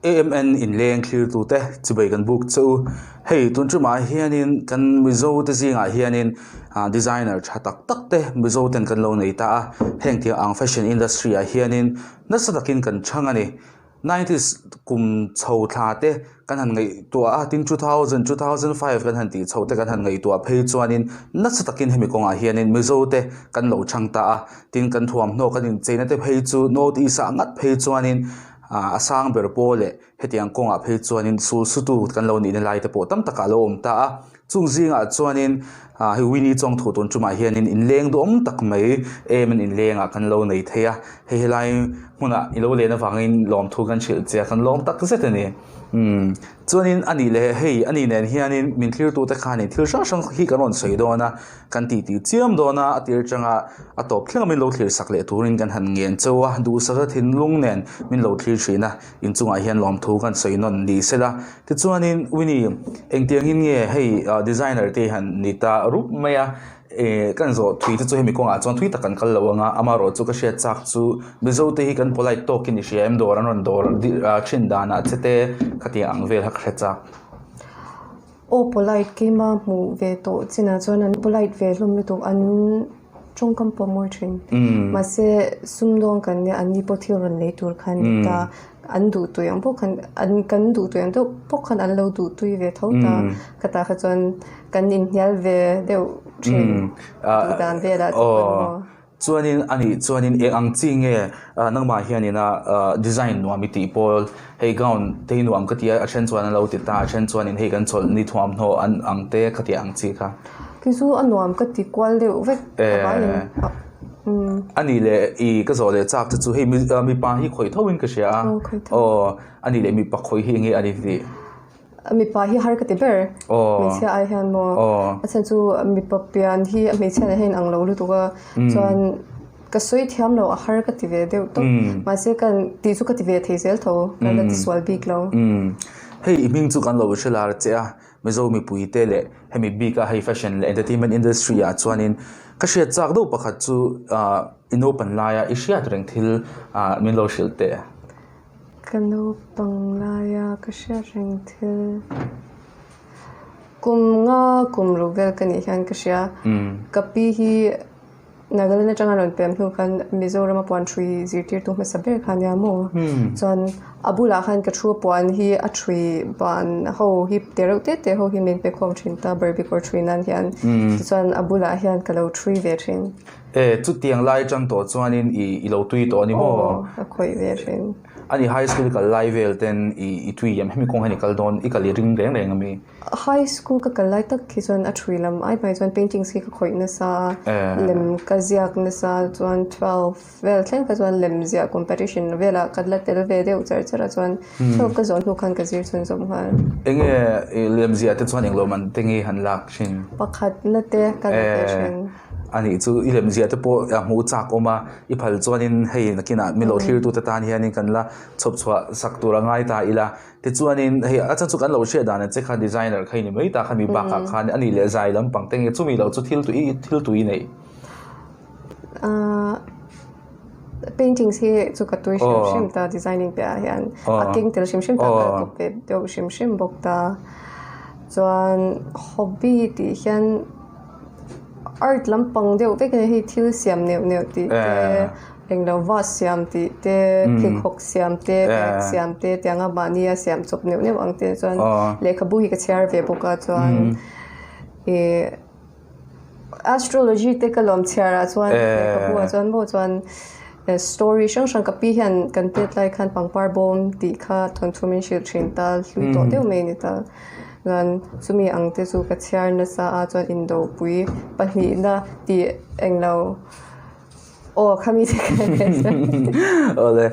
AMN inleng thlirtute chibai kan buk che u. Hei tun tumah hianin kan Mizo te zingah hianin ah designer tha tak tak te Mizo ten kan lo nei ta a, heng tiang ang fashion industry ah hianin nasa takin kan chhang a ni. Nineties kum chho thla te kan han ngaihtuah a, tin 2000, 2005 kan han tih chho te kan han ngaihtuah phei chuanin nasa takin hemi kawngah hianin Mizo te kan lo chhang ta a, tin kan thuamhnaw kan incheina te phei chu North East ah ngat phei chuanin ah a sang ber pawh leh hetiang kawngah phei chuanin sul sutu kan lo nihna lai te pawh tam takah a lo awm ta a, chung zingah chuanin ah hei Winnie Chawngthu tun tumah hianin inleng duhawm tak mai em an inlengah kan lo nei thei a, hei helai hmunah i lo len avangin lawmthu kan hrilh che a kan lawm tak zet a ni. Umm chuanin a nih leh hei a nih nen hianin min thlirtute khanin thil hrang hrang hi kan rawn sawi dawn a. Kan tih tih chiam dawn a, a tir atanga a tawp thleng a min lo thlir sak leh turin kan han ngen cheu a, duhsaka thinlung nen min lo thlir thin a, inchungah hian lawmthu kan sawi nawn ni sela. Tichuanin Winnie engtiangin nge hei designer te han ni ta rup mai a, eh kan zawh thui te chu hemi kawngah chuan thui tak kan kal lo ang a, amaherawhchu ka hriat chak chu Mizo te hi kan polite tawkin i hria em dawr an rawn dawr thin danah che te khatiang ang vel kha ka hre chak. Aw polite keima hmuh ve tawh chinah chuan an polite ve hlawm lutuk an tawngkam pawh a mawi thin mahse sumdawng kan nia an ni pawh thil rawn lei tur khan ni ta an duh tui ang pawh khan an kan duh tui ang deuh pawh khan an lo duh tui ve tho ta ka tah kha chuan kan inhnial ve deuh thin duh dan velah te pawh ni maw. Chuanin a nih chuanin eng ang chi nge nangmah hianin a design nuam i tih pawl hei gown te hi nuam ka ti a a then chuan an lo ti ta a then chuanin hei kan chawlh ni thuamhnaw an ang te ka tih ang chi kha. Kei chu a nuam ka ti kual deuh vek a vaiin A nih leh i ka zawh leh chak te chu hei mipa hi khawih tho in ka hria a aw a nih leh mipa khawih hi enge a ni tih. Mipa hi har ka ti ber. Hmeichhia ai hian maw a chhan chu mipa pian hi a hmeichhia nen hian ang lo lutuk a chuan ka sawi thiam lo a har ka ti ve deuh tawp mahse kan tih chu ka ti ve thei zel tho ka la ti sual bik lo. Hei i hming chu kan lo hre lar che a Mizo mipui te leh hemi bik a hei fashion leh entertainment industry ah chuanin ka hriat chak deuh pakhat chu i naupan laia i hriat reng thil min lo hrilh teh. Ka naupang laia ka hriat reng thil kum nga kum ruk vel ka nih hian ka hria. Ka pi hi Nagaland atanga rawn pem hnu khan Mizorama puan ṭhui zirtirtu hmasa ber kha ania maw? Chuan a bulah khan ka thu puan hi a ṭhui ban ho hi te reuh te te ho hi min pe khawm ṭhin ta barbie kawr ṭhui nan hian. Tichuan a bulah hian ka lo ṭhui ve ṭhin. E, chutiang lai atang tawh chuanin i i lo tui tawh a ni maw? Aw, a khawih ve hrin. A ni, high school i kal lai vel ten i i tui em? Hemi kawng hian i kal dawn, i kal i ring reng reng a mi? High school ka kal lai tak khi chuan a thui lam ai hmai chuan paintings khi ka khawih nasa a, lem ka ziak nasa chuan 12 vel thleng kha chuan lem ziah competition velah ka la tel ve deuh char char a chuan 12 ka zawh hnu khan ka zir chhunzawm nghal. Enge lem ziah te chuan englo man te nge han lak thin? Pakhatna te ka la ve thin. A nih chu i lem ziah te pawh a hmuh chak awm a, i phal chuanin hei nakinah min lo thlirtute tan hianin kan la chhawp chhuah sak tur a ngai ta ila. Tichuanin hei a chhan chu kan lo hriat dan ang che kha designer kha i ni mai ta kha mi bakah khan a nih leh zai lampang te nge chumi lo chu thil tui thil tui nei. Ahh paintings hi chu ka tui hrim hrim ta designing piahah hian a keng tel hrim hrim ta ka kawp ve deuh hrim hrim bawk ta. Chuan hobby tih hian. Art lampang deuh vek a ni hei thil siam neuh neuh tih te englo vase siam tih te pheikhawk siam te bag siam te tianga mahnia siam chawp neuh neuh ang te chuan lehkhabu hi ka chhiar ve bawk a chuan ih astrology te ka lawm chhiar ah chuan lehkhabu ah chuan maw chuan story hrang hrang ka pi hian kan tet lai khan pangpar bawm tih kha thawnthu min hrilh thin ta hlui tawh deuh mai a ni ta. Chuan chumi ang te chu ka chhiar nasa a chuan indopui pahnihna tih englo aw khami te kha Awle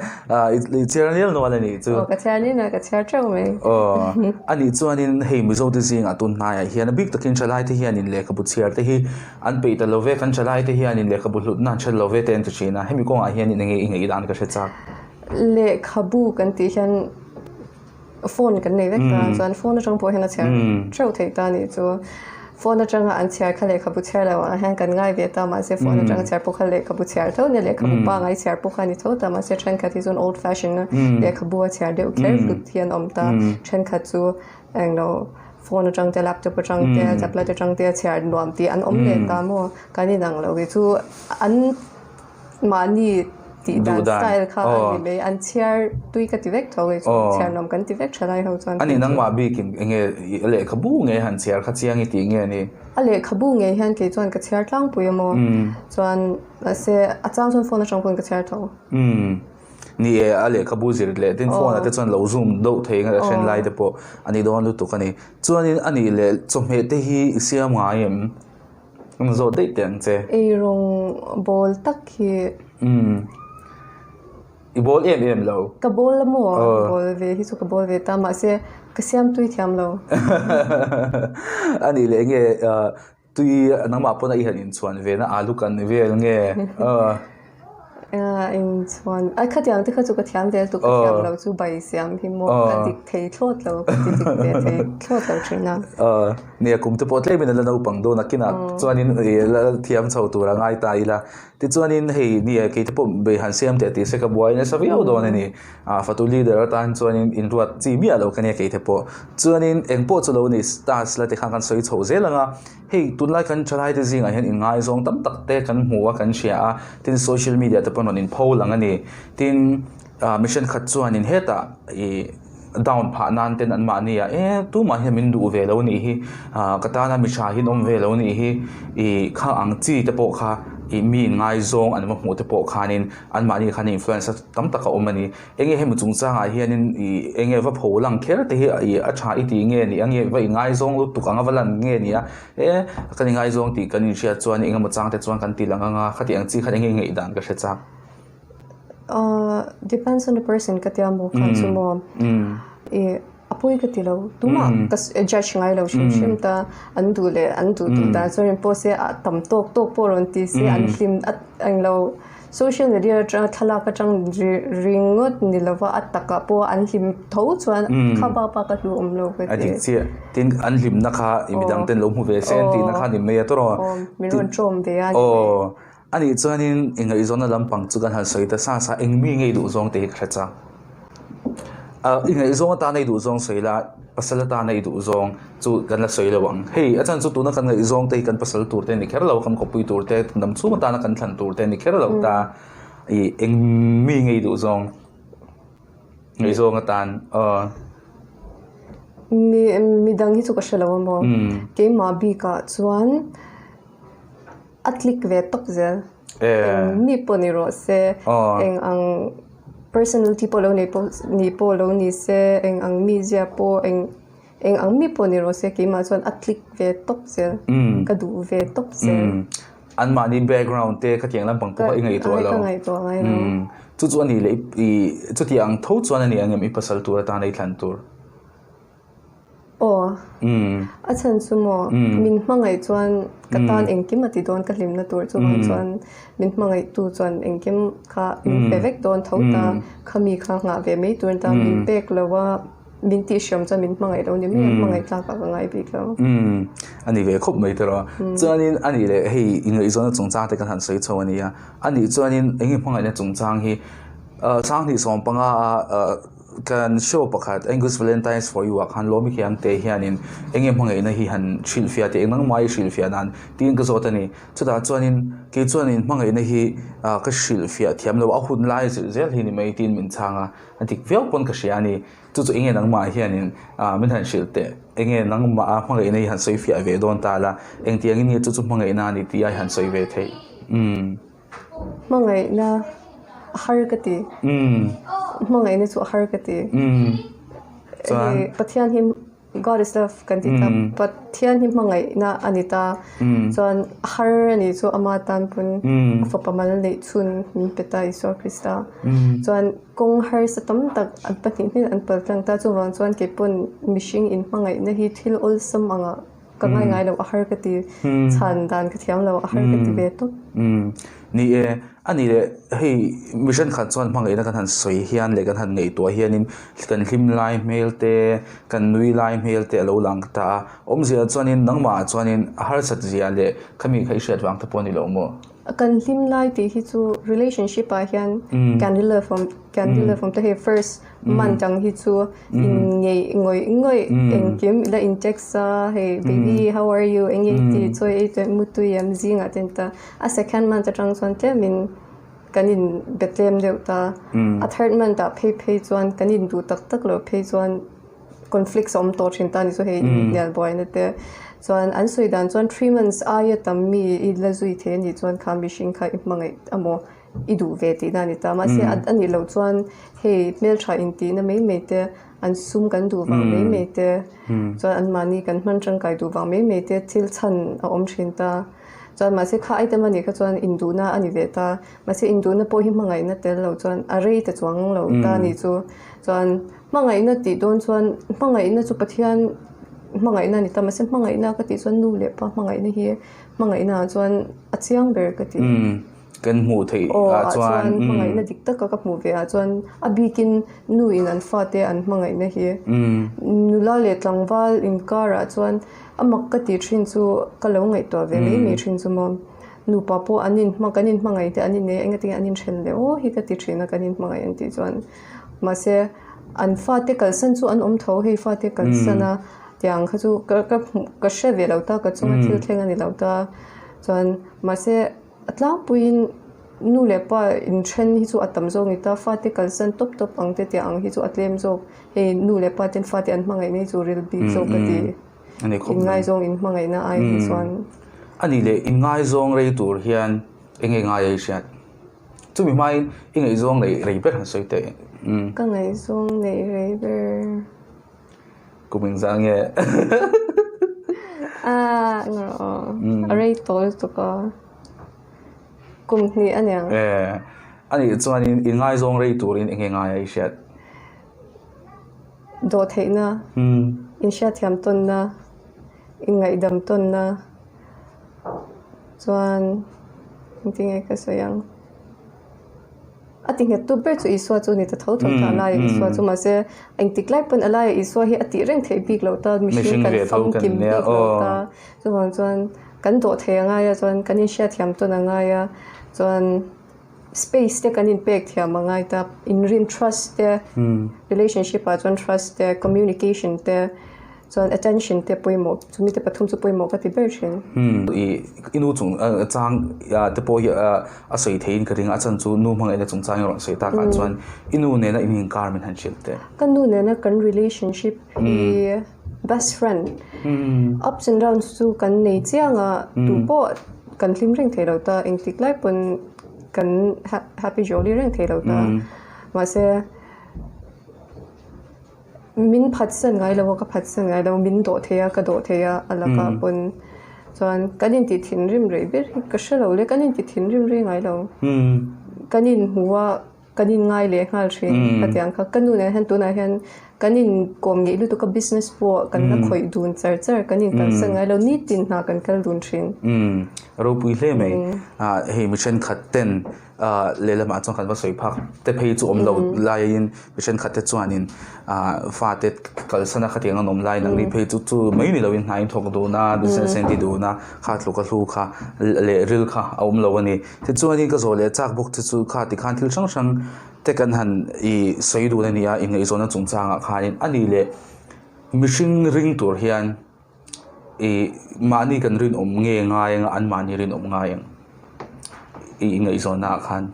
i chhiar nil nual a nih chu. Aw ka chhiar nil nual ka chhiar teuh mai. Aw a nih chuanin hei Mizo te zingah tun hnaiah hian a bik takin thalai te hianin lehkhabu chhiar te hi an peih ta lo ve kan thalai te hianin lehkhabu hlutna an hre lo ve te an ti thin a hemi kawngah hianin enge i ngaih dan ka hre chak. Lehkhabu kan tih hian Phone kan nei vek ta chuan phone atang pawh hian a chhiar theuh theih ta a nih chu. Phone atanga an chhiar kha lehkhabu chhiar lo ah hian kan ngai ve ta mahse phone atanga chhiar pawh kha lehkhabu chhiar tho nia lehkhabu pangai chhiar pawh kha a ni tho ta mahse thenkhat hi chuan old fashion a lehkhabu a chhiar deuh kher hlut hi an awm ta thenkhat chu englo phone atang te laptop atang te tablet atang te a chhiar nuam tih an awm leh ta maw kan inang lo hi chu an Mahni tih dan style kha a ni mai. An chhiar tui ka ti vek tho e chu. Chhiar nuam kan ti vek tha lai ho chuan. A ni nangmah bikin enge a lehkhabu ngei han chhiar kha chiang i tih nge ni? A lehkhabu ngei hian kei chuan ka chhiar tlangpui a maw? Chuan mahse a chang chuan phone atang pawhin ka chhiar tho. Ni e, a lehkhabu zir leh tin phone ah te chuan lo zoom deuh thei a then lai te pawh a ni dawn lutuk a ni. Chuanin a nih leh chawhmeh te hi i siam ngai em? Ka zawh daih teh ang che. Eirawng bawl tak hi. Umm. I bawl em em lo. Ka bawl la maw? Bawl ve hi chu ka bawl ve ta mahse ka siam tui thiam lo. A nih leh nge tui nangmah pawn a i han inchhuan ve na alu kan vel nge? Inchhuan a khatiang te kha chu ka thiam vel tuk ka thiam lo chu bai siam hi maw ka dik thei thlawt lo ka ti dik ve thei thlawt lo thin a. Nia kum te pawh tlem in a la naupang dawn a kinah chuanin la thiam chho tur a ngai ta ila tichuanin hei nia kei te pawh bei han siam teh tih se ka buai nasa viau dawn a ni ah fatu leader atan chuanin inruat chi miah lo ka nia kei te pawh chuanin engpawh chu lo ni stars la tikhan kan sawi chho zel ang a. Hei tunlai kan thalaite zingah hian inngaizawng tam tak te kan hmu a kan hria a, tin social media te pawh rawn inpho lang a ni. Tin ah mi thenkhat chuanin hetah ih down phah nan ten anmahni ah e tumah hian min duh ve lo nih hi ah ka tana mi tha hi an awm ve lo nih hi ih kha ang chi te pawh kha ih mi inngaizawng an va hmuh te pawh khanin anmahni khan influence tam tak a awm a ni. Enge hemi chungchangah hianin ih enge va pho lang kher te hi ih a tha i tih nge ni a nge va ingaizawng lutuk anga va lan nge ni a e kan ingaizawng tih kan inhriat chuan engemaw chang te chuan kan ti lang anga khati ang chi khan enge ngaihdan ka hre chak. Ahh depends on the person ka tia maw khan chu maw ih a pawi ka ti lo tumah ka judge ngai lo hrim hrim ta an duh leh an duh duh dan chuan pawh se a tam tawk tawk pawh rawn ti se an hlim a englo. Social media atanga thlalak atang ringawt ni lova a takah pawh an hlim tho chuan kha bak bak a hlu awm lo ka ti. A dik chiah. Tin, an hlimna kha i midang ten lo hmu ve se an tihna kha ni mai a tawrh aw. Aw, min rawn tawm ve a ni mai. Aw, a nih chuanin i ngaihzawnna lampang chu kan han sawi ta sa sa, eng mi ngei duh zawng te hi ka hre chang. I ngaihzawng atana i duh zawng sawi la, pasal atana i duh zawng chu kan la sawi lo ang. Hei a chhan chu tuna kan ngaihzawng te hi kan pasal tur te a ni kher lo, kan khawpui tur te, hnam chhung atana kan thlan tur te a ni kher lo ta. Ih eng mi nge i duh zawng? Ngaihzawng atan aw. Mi midang hi chu ka hre lo a maw? Keimah bikah chuan a click ve tawp zel. Eng mi pawh ni rawh se, eng ang personality pawh lo nei pawh ni pawh lo ni se, eng ang mizia pawh eng eng ang mi pawh ni rawh se keimah chuan a click ve tawp zel, ka duh ve tawp zel. Anmahni background te khatiang lampang pawh kha i ngaihtuah lo. Ka ngaihtuah ngai lo. Chu chu a nih leh i chutiang tho chuan a ni ang em i pasal tur atana i thlan tur? Aw, a chhan chu maw, min hmangaih chuan ka tan engkim a ti dawn ka hlimna tur chuvang chuan min hmangaihtu chuan engkim kha min pe vek dawn tho ta, khami kha nghah ve mai tur ta min pek lo a, min tihhriam chuan min hmangaih lo ni mai a, hmangaih tlak ah ka ngai bik lo. A ni ve khawp mai tiraw. Chuanin a nih leh hei ingaihzawnna chungchang te kan han sawi chho a nia, a nih chuanin eng nge hmangaihna chungchang hi Sanghnih sawmpanga a Kan show pakhat Angus Valentine's for you ah khan Lawmi Khiangte hianin eng nge hmangaihna hi han hrilhfiah tih engmah mai hrilhfiah nan tiin ka zawt a ni. Chutah chuanin kei chuanin hmangaihna hi ka hrilhfiah thiam lo a hun lai zir zel hi ni mai tiin min chhang a, a dik viau pawn ka hria a ni. Chu chu eng nge nangmah hianin min han hrilh teh, eng nge nangmah a hmangaihna hi han sawifiah ve dawn ta la, engtiangin nge chu chu hmangaihna a ni tih a han sawi ve theih. Umm. Hmangaihna a har ka ti. Hmangaihna chu a har ka ti. Chuan Pathian hi God is love kan ti ta. Pathian hi hmangaihna a ni ta. Chuan a har a nih chu ama tan pawn a fapa mal neih chhun min pe ta Isua Krista. Chuan kawng harsa tam tak an pahnih hnen an pal tlang ta. Chuvang chuan kei pawn mihring inhmangaihna hi thil awlsam angah. Ka ngai ngai lo a har ka ti. Chhan dan ka thiam lo a har ka ti ve tawp. Ni e, a ni leh hei mi thenkhat chuan hmangaihna kan han sawi hian leh kan han ngaihtuah hianin kan hlim lai hmel te, kan nui lai hmel te a lo lang ta a. Awmzia chuanin nangmah chuanin a harsat zia leh khami kha i hriat vang te pawh a ni lo maw? Kan hlim lai tih hi chu relationship ah hian kan love awm kan love awm te hei first month ang hi chu in ngeih ngawih ngawih engkim ila in text a hei baby how are you eng nge tih chawi ei tawh em mutui em zingah te an ti a a second month atang chuan tlem in kan in be tlem deuh ta a third month ah phei phei chuan kan in duh tak tak loh phei chuan conflicts a awm tawh thin ta a ni chu hei inhnial buaina te chuan an sawi dan chuan three months aia tam mi i la zui thei a nih chuan kha mihring kha i hmangaih emaw i duh ve tihna a ni ta mahse a nih loh chuan hei hmeltha intihna mai mai te an sum kan duh vang mai mai te chuan anmahni kan hman tangkai duh vang mai mai te thil chhan a awm thin ta chuan mahse kha item a nih kha chuan induhna a ni ve ta mahse induhna pawh hi hmangaihna tel lo chuan a rei ta chuang lo ta a nih chu chuan. Hmangaihna tih dawn chuan hmangaihna chu Pathian hmangaihna a ni ta mahse hmangaihna ka tih chuan nu leh pa hmangaihna hi hmangaihna ah chuan a chiang ber ka ti. Kan hmuh theih ah chuan hmangaihna dik taka ka hmuh ve ah chuan a bikin nu in an fate an hmangaihna hi nula leh tlangval inkar ah chuan a mak ka tih thin chu ka lo ngaihtuah ve mai mai thin chu maw. Nupa pawh an in kan in hmangaih te an innei a engatinge an inthen leh aw hi ka ti thin a kan in hmangaih an tih chuan. Mahse an fate kalsan chu an awm tho hei fate kalsan a tiang kha chu ka ka hmuh ka hre ve lo ta ka chunga thil thleng a ni lo ta chuan mahse a tlangpuiin nu leh pa inthen hi chu a tam zawk a ni ta fate kalsan tawp tawp ang te tiang ang hi chu a tlem zawk hei nu leh pa ten fate an hmangaihna hi chu ril bik zawk ka ti inngaizawng inhmangaihna ai hi chuan. A nih leh inngaizawng rei tur hian eng nge ngai a i hriat? Chumi hmain i ngaihzawng neih rei ber han sawi teh. Ka ngaihzawng neih rei ber. Kum engzah nge? Aaa engrawh aw. A rei tawh lutuk a. Kum hnih a niang. E anih chuanin i ngaizawng rei turin eng nge ngai a i hriat? Dawhtheihna, inhriatthiam tawnna, inngaihdam tawnna. Chuan engtin nge ka sawi ang? A ti nghet tu ber chu Isua chu a ni ta tho tho ta a laiah Isua chu mahse engtik lai pawn a laiah Isua hi a tih reng theih bik loh ta mihring kan famkim bik loh ta chuvang chuan kan dawh thei a ngai a chuan kan inhriatthiam tawn a ngai a chuan space te kan inpek thiam a ngai ta inrin trust te relationship ah chuan trust te communication te. Chuan attention te pawimawh chumi te pathum chu pawimawh ka ti ber thin. Hmm i i nu chung chang te pawh hi a sawi theiin ka ring a a chhan chu nu hmangaihna chung chang i rawn sawi takah chuan i nu nena in inkar min han hrilh teh. Ka nu nena kan relationship hi best friend ups and downs chu kan nei chiang a tu pawh kan hlim reng thei lo ta engtik lai pawn kan happy jolly reng thei lo ta mahse. Min phatsan ngai lo a, ka phatsan ngai lo, min dawh thei a, ka dawh thei a, a lakah pawn chuan kan inti thinrim rei ber hi ka hre lo le, kan inti thinrim rei ngai lo. Kan inhmu a, kan inngai leh nghal thin khatiang kha. Ka nu nen hian tunah hian kan inkawm ngeih lutuk a, business pawh kan la khawih dun char char, kan inkalsan ngai lo, nitin hna kan kal dun thin. Ropui hle mai, hei mi thenkhat ten Lehlamah chuan kan va sawi phak te phei chu awm lo laiin mi thenkhat te chuanin fate kalsan a khatiang an awm lai nangni phei chu chu mai ni loin hna in thawk dun a business in ti dun a kha tluk a hlu kha leh ril kha a awm lo a ni. Tichuanin ka zawh leh chak bawk te chu kha tikhan thil hrang hrang te kan han ih sawi dun a ni a inngaihzawnna chungchangah khanin a ni leh mihring ring tur hian Ih mahni kan rinawm nge ngai anga an mahni rinawm ngai ang ih ngaihzawnna ah khan.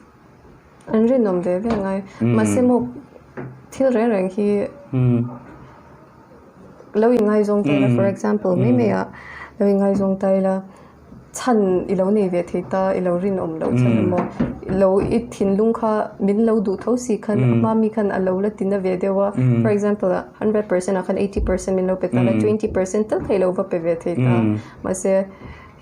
An rinawm ve ve ngai. Mahse maw thil reng reng hi lo ingaizawng ta ila for example mai mai ah lo ingaizawng ta ila Chhan i lo nei ve thei ta, i lo rinawm loh chhan emaw, i lo i thinlung kha min lo duh tho si khan a hma mi khan a lo la ti na ve deuh a. For example ah 100% ah khan 80% min lo pe ta la, 20% tal kha i lo va pe ve thei ta. Mahse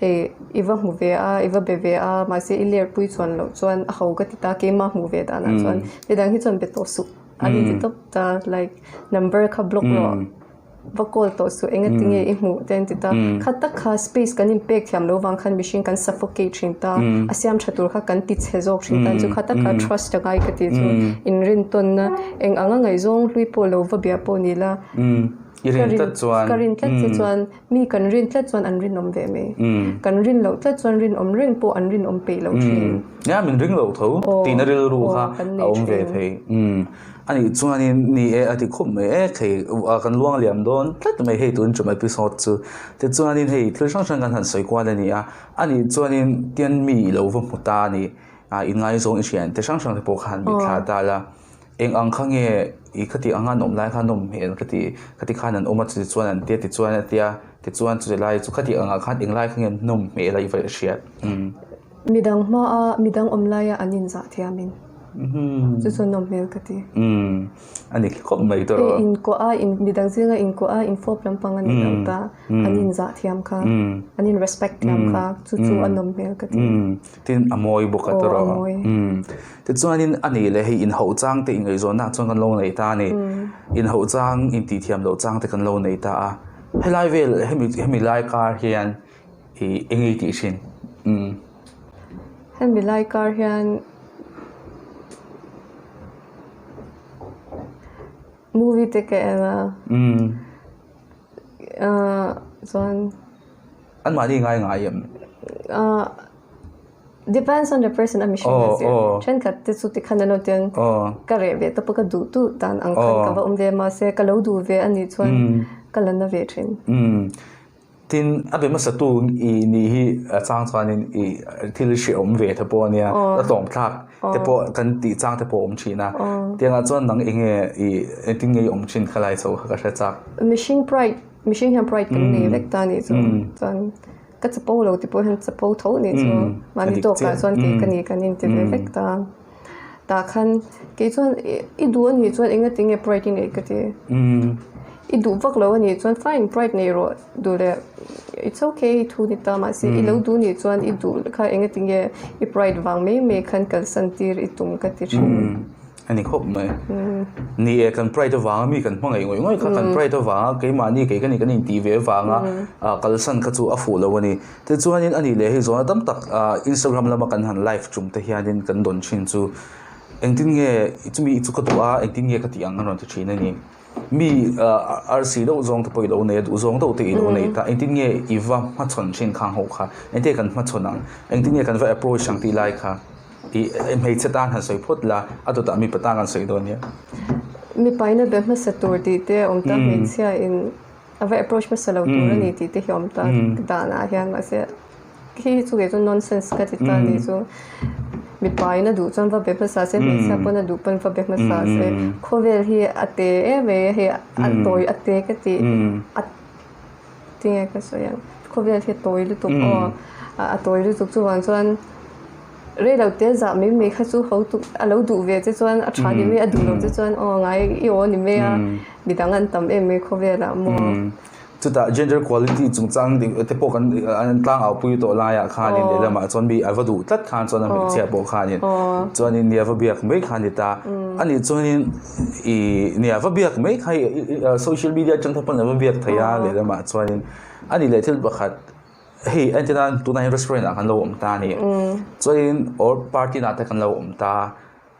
hei i va hmu ve a, i va be ve a, mahse i ler pui chuan loh chuan a ho ka ti ta, keimah hmuh ve danah chuan midang hi chuan be tawh suh an inti tawp ta like number kha block rawh. Va call tawh suh enga tinge i hmuh te an ti ta. Kha tak kha space kan inpek thiam lo vang khan mihring kan suffocate thin ta, a siam tha tur kha kan ti chhe zawk thin ta chu kha tak kha trust a ngai ka tih chu inrintawnna eng anga ngaihzawng hlui pawh lo va bia pawh ni la I rin tlat chuan ka rin tlat che chuan mi kan rin tlat chuan an rinawm ve mai. Kan rin loh tlat chuan rinawm reng pawh an rinawm peih lo thin. Nia min ring lo tho tihna rilru kha a awm ve thei. A nih chuanin ni e a ti khawp mai e thei kan luang liam dawn tlat mai hei tun ṭum episode chu. Tichuanin hei thil hrang hrang kan han sawi kual a ni a, a nih chuanin tian mi i lo va hmu ta a ni, ah inngaizawng i hrian te hrang hrang te pawh khan mit thla ta la, eng ang kha nge i khati anga an awm lai khan nawm hmel ka ti, khati khan an awm a chutichuan an tia tichuan a tia, tichuan chuti lai chu khati angah khan englai kha nge nawm hmel a i va hriat. Midang hmaa midang awm laia an inzah thiamin chu chu nawm hmel ka ti. Umm a ni khawp mai tawh. Hei inkuah a midang zinga inkuah a infawp lampang a ni lo ta an inzah thiam kha an in respect thiam kha chu chu a nawm hmel ka ti. Umm tin a mawi bawk a tawh. Aw a mawi. Umm tichuanin a nih leh hei inhauh chang te ingaihzawnna chuan kan lo nei ta a ni. Inhauh chang intih thiam loh chang te kan lo nei ta a helai vel hemi hemi lai kar hian I eng ei tih hrin? Umm. Hemi lai kar hian movie te ka en a. Umm. Ahh chuan. An mahni ngai ngai em? Ahh depends on the person a mihring a zir. Thenkhat te chu tikhan an awm tiang ka reh ve tawp a ka duh duh dan ang khan ka va awm ve mahse ka lo duh ve a nih chuan ka la na ve thin. Umm. Tin, a be hmasatu i nih hi a chang chuanin i thil hrehawm ve te pawh a nia, a tlawmthlak te pawh kan tih chang te pawh a awm thin a. Tiangah chuan nang eng nge i engtin nge i awm thin kha lai chho kha ka hre chak. Mihring pride, mihring hian pride kan nei vek ta a nih chu. Chuan ka chapo lo ti pawh hian chapo tho a nih chu. Mahni tawkah chuan kei ka ni kan inti ve vek ta. Tah khan kei chuan i duh a nih chuan enga tinge pride i neih ka ti. I duh vak lo a nih chuan fine pride nei rawh duh leh it's okay i thu ni ta mahse i lo duh nih chuan i duh kha enga tinge i pride vang mai mai khan kalsan tir i tum ka ti thin. A ni khawp mai. Ni e kan pride avanga mi kan hmangaih ngawih ngawih kha kan pride avanga keimahni kei ka nih kan intih ve avanga kalsan kha chu a fuh lo a ni. Tichuanin a nih leh hei zawhna tam tak Instagram lama kan han live tum te hianin kan dawn thin chu engtin nge chumi chu ka duh a engtin nge ka tih ang an rawn ti thin a ni. Mi arsi deuh zawng te pawh i lo nei a duh zawng deuh te i lo nei ta engtin nge i va hmachhawn thin khang ho kha engtin nge kan hmachhawn ang engtin nge kan va approach ang tih lai kha i hmeichhe tan han sawi phawt la a dawtah mipa tan kan sawi dawn nia. Mipa in a be hmasa tur tih te a awm ta hmeichhia in. A va approach hmasa lo tur a ni tih te hi awm ta danah hian mahse khi hi chu kei chu nonsense ka ti ta a ni chu mipa in a duh chuan va be hmasa se hmeichhia pawn a duh pawn va be hmasa se khawvel hi a te em em hei a tawi a te ka tih a tinge ka sawi ang khawvel hi a tawi lutuk aw a tawi lutuk chuvang chuan. Rei lo te zah mai mai kha chu ho tuk a lo duh ve che chuan a tha ni mai a duh lo che chuan aw ngai i aw ni mai a midang an tam em mai khawvelah maw. Chutah gender equality chungchang ding te pawh kan an tlang au pui tawh laiah khanin lehlamah chuan mi a va duh tlat khan chuan a hmeichhia pawh khanin chuanin nia va biak mai kha a ni ta. Anih chuanin ih nia va biak mai kha social media atang te pawn a va biak thei a lehlamah chuanin anih leh thil pakhat Hei entir nan tunah hian restaurant ah kan lo awm ta a ni. Chuanin or party nah te kan lo awm ta.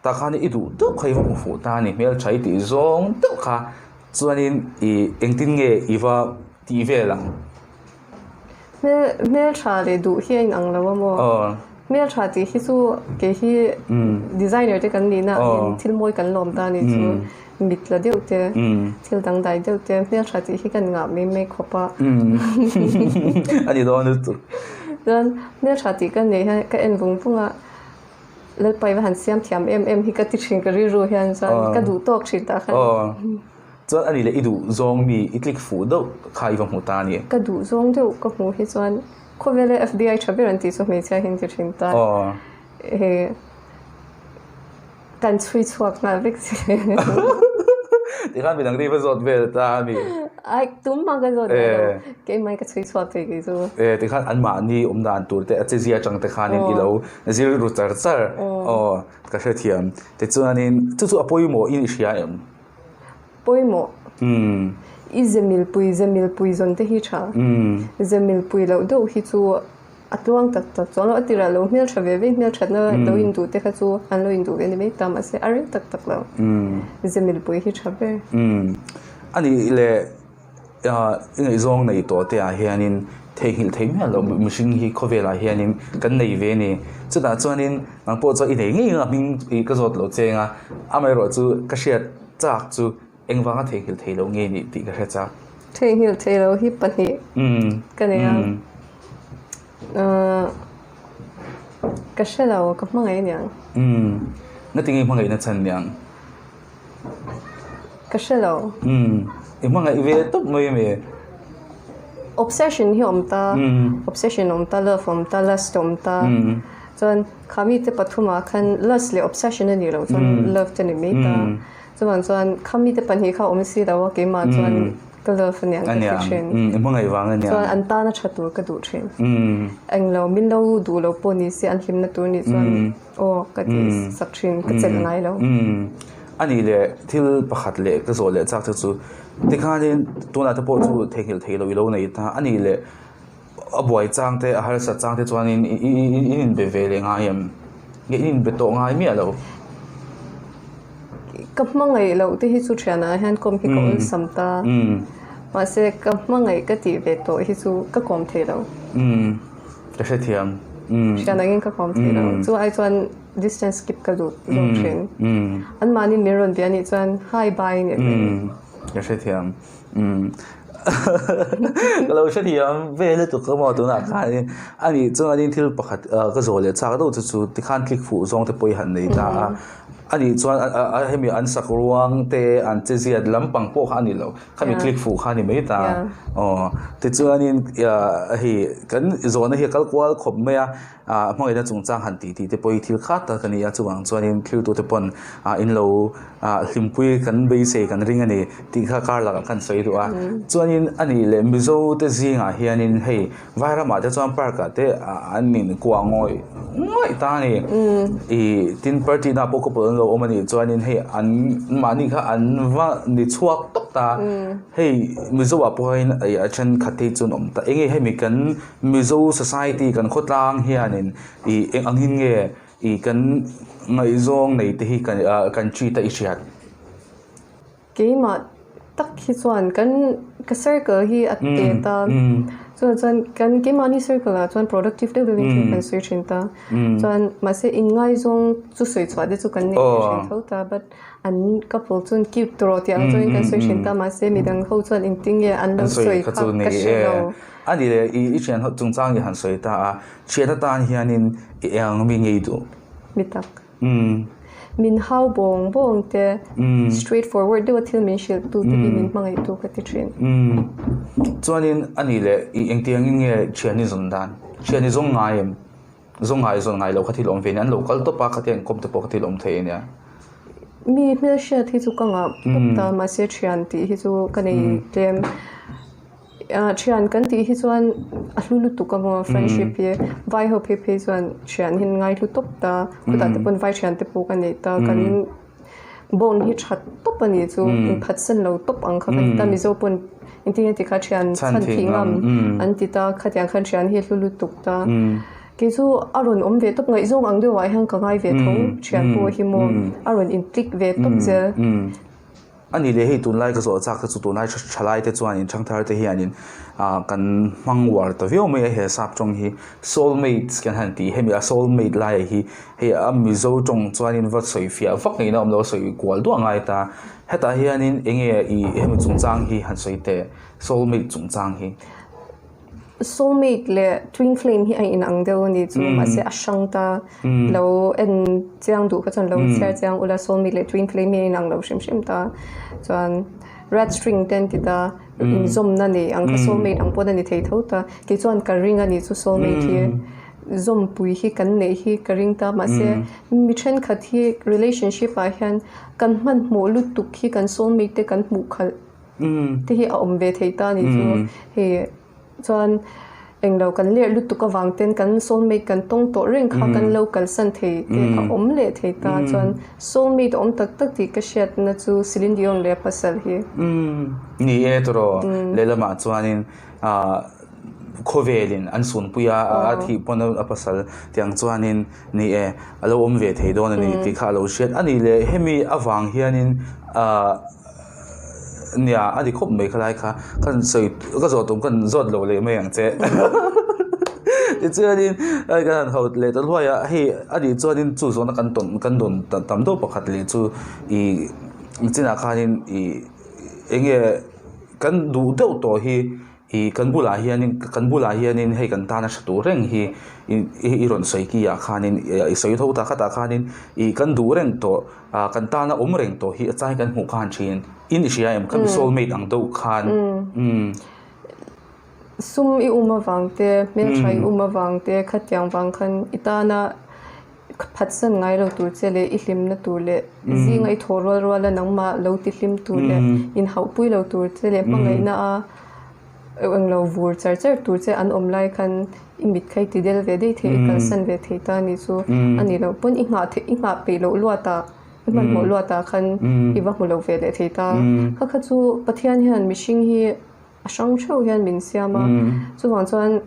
Tah khan i duh deuh kha i va hmu fuh ta a ni. Hmeltha i tih zawng deuh kha. Chuanin i engtin nge i va tih vel ang? Hmel hmeltha leh duh hi a inang lo a maw? Hmeltha tih hi chu kei hi designer te kan nihna angin thil mawi kan lawm ta a ni chu. Mit la deuh te, thil dangdai deuh te, hmeltha tih hi kan ngah mai mai khawp a. A ni dawn lutuk. Chuan hmeltha tih ka neih hian ka en vung vung a, Lalpa i va han siam thiam em em hi ka ti thin ka rilru hian chuan ka duh tawk thin tah khan. Chuan a nih leh i duh zawng mi i click fuh deuh kha i va hmu ta a ni. Ka duh zawng deuh ka hmuh hi chuan khawvela FBI tha ber an tih chu hmeichhia hi an ti thin ta. He. Kan chhui chhuak nghal vek che. Tikhan midang te i va zawt vel ta a mi. Ai tum hma ka zawt ve lo. Keimah ka chhui chhuak thei kei chu. E tikhan anmahni awm dan tur te a che zia atang te khanin i lo zir ru char char. Aw ka hrethiam. Tichuanin chu chu a pawimawh i hria em? Pawimawh. I ze milpui ze milpui zawn te hi tha. Ze milpui loh deuh hi chu a tluang tak tak chuan lo a tirah lo hmeltha ve ve hmelthatna lo induh te kha chu an lo induh ve ni mai ta mahse a rei tak tak lo. Ze milpui hi tha ber. A nih leh i ngaihzawng nei tawh te ah hianin theihnghilh theih miah loh mihring hi khawvelah hianin kan nei ve a ni. Chutah chuanin nang pawh chuan i nei ngei ang a hming ih ka zawt loh cheng a, amaherawh chu ka hriat chak chu engvanga theihnghilh theih loh nge nih tih ka hre chak. Theihnghilh theih loh hi pahnih ka nei a, ka hre lo ka hmangaih aniang. Ngatinge i hmangaihna chhan aniang? Ka hre lo. Umm, i hmangaih ve tawp mai a mi? Obsession hi awm ta, obsession awm ta, love awm ta, lust awm ta. Chuan kha mite pathumah khan lust leh obsession a nih loh chuan love te ni mai ta. Chuvang chuan kha mite pahnih kha awm si lo a keimah chuan ka love a niang ka ti thin. I hmangaih vang a niang. Chuan an tana tha tur ka duh thin. Englo min lo duh lo pawh ni se an hlimna tur nih chuan. Aw ka ti sak thin, ka chelh ngai lo. A nih leh thil pakhat leh ka zawh leh chak te chu tikhanin tunah te pawh chu theihnghilh theih loh i lo nei ta. A nih leh a buai chang te a harsat chang te chuanin i inbe ve leh ngai em? Nge i inbe tawh ngai miah lo? Ka hmangaih loh te hi chu thianah hian kawm hi ka awlsam ta. Mahse ka hmangaih ka tih ve tawh hi chu ka kawm thei lo. Ka hrethiam. Hriat angin ka kawm thei lo. Chu ai chuan distance keep ka duh zawk thin. Anmahni min rawn bia nih chuan hi bye nih mai. Ka hrethiam. Ka lo hrethiam ve lutuk ka maw tunah khanin a nih chuanin thil pakhat ka zawh leh chak deuh chu chu tikhan click fuh zawng te pawh i han nei ta a. A nih chuan hemi an sak ruang te an che ziat lampang pawh kha a ni lo. Khami click fuh kha a ni mai ta. Aw tichuanin hei kan zawhna hi a kal kual khawp mai a, hmangaihna chungchang han tih tih te pawh hi thil khat tak a ni a, chuvang chuanin thiltute pawn in lo hlimpui kan beisei kan ring a ni tih kha kar lakah khan sawi duh a. Chuanin a nih leh Mizo te zingah hianin hei Vairamah te chuan park ah te an inkuah ngawih ngawih ta a ni. Ih tin party na pawh couple an lo awm a nih chuanin hei an mahni kha an va ni chhuak tawp ta. Hei Mizo ah pawh hian ih a thenkhat te hi chu an awm ta. Enge hemi kan Mizo society kan khawtlang hianin ih eng angin nge ih kan ngaihzawng nei te hi kan treat a i hriat. Keimah tak hi chuan kan ka circle hi a tet a, chuvang chuan kan keimahni circle ah chuan productive deuh deuhin thil kan sawi thin ta, chuan mahse inngaizawng chu sawi chhuah te chu kan nei ve thin tho ta but an couple chuan cute tawh tih ang chuan kan sawi thin ta mahse midang ho chuan engtin nge an lo sawi kha ka hre lo. A ni leh i thian ho chungchang i han sawi ta a, thian atan hianin i eng mi ngei duh? Mi tak. Min hau bawng bawng te, straight forward deuha thil min hrilh tu te hi min hmangaih tu ka ti thin. Chuanin a nih leh i engtiangin nge thian i zawn dan? Thian i zawng ngai em? Zawng ngai zawn ngai lo kha thil awm ve nia, an lo kal tawp a khatia inkawm te pawh kha thil awm thei ania. Mi hmelhriat hi chu ka ngah tawp ta, mahse thian tih hi chu ka nei tlem. Thian kan tih hi chuan a hlu lutuk a maw friendship hi vai ho phei phei chuan thian hi an ngai hlu tawp ta khutah te pawn vai thian te pawh ka nei ta kan bond hi tha tawp a ni chu inphatsan lo tawp ang kha kan ti ta mizo pawn engtin nge tikha thian chhan thih ngam an ti ta khatiang khan thian hi a hlu lutuk ta kei chu a rawn awm ve tawp ngaihzawng ang deuhah hian ka ngai ve tho thian pawh hi maw a rawn in click ve tawp zel. A ni leh hei tunlai ka zawh chak te chu tunlai thalai te chuanin thangthar te hianin ah kan hmang uar ta viau mai a he sap tawng hi soul mates kan han tih hemi a soul mate lai hi hei a mizo tawng chuanin va sawi fiah vak ngei na awm lo a sawi kual duah ngai ta hetah hianin eng nge ih hemi chungchang hi han sawi teh soul mate chungchang hi. Soulmate leh twin flame hi a inang deuh a ni chu mahse a hrang ta lo en chiang duh kha chuan lo chhiar chiang ula soulmate leh twin flame hi a inang lo hrim hrim ta chuan red string te an ti ta inzawmna nei ang kha soulmate ang pawn a ni thei tho ta kei chuan ka ring a ni chu soulmate hi zawmpui hi kan neih hi ka ring ta mahse mi thenkhat hi relationship ah hian kan hmanhmawh lutuk hi kan soulmate te kan hmuh khalh. Te hi a awm ve thei ta a ni chu hei chuan Englo kan lerh lutuk avang ten kan soulmate kan tawng tawh reng kha kan lo kalsan thei te a awm leh thei ta chuan soulmate a awm tak tak tih ka hriatna chu Celine Dion leh a pasal hi. Ni e tawraw lehlamah chuanin khawvelin an sunpui a a thih pawn a pasal tiang chuanin ni e a lo awm ve thei dawn a ni tih kha a lo hriat a ni leh hemi avang hianin Nia, a ni khawp mai khalai kha. Ka han sawi, ka zawh tum ka han zawt lo leh mai ang che. Tichuanin hei ka han ho leh ta hluai a, hei a nih chuanin chu zawhna kan tawn kan dawn tam deuh pakhat leh chu ih chinah khanin ih eng nge kan duh deuh tawh hi ih kan bulah hianin kan bulah hianin hei kan tana tha tur reng hi i rawn sawi ki ah khanin i sawi tho ta khatah khanin ih kan duh reng tawh. Ah kan tana awm reng tawh hi a chai kan hmuh khan thin. In i hria em? Ka mi soul mate ang deuh khan. Umm. Sum i um avang te, hmeltha i um avang te, khatiang vang khan i tana phatsan ngai lo tur che leh i hlimna tur leh zinga i thawh rual rual a nangmah lo ti hlim tur leh inhauhpui lo tur che leh hmangaihna a Englo vur char char tur che an awm lai khan i mit kha i ti del ve daih thei, i kalsan ve thei ta ni chu a ni loh pawn i nghah theih i nghah peih loh luat ah i hmanhmawh luat ah khan i va hmu lo ve leh thei ta. Kha kha chu Pathian hian mihring hi a hrang theuh hian min siam a, chuvang chuan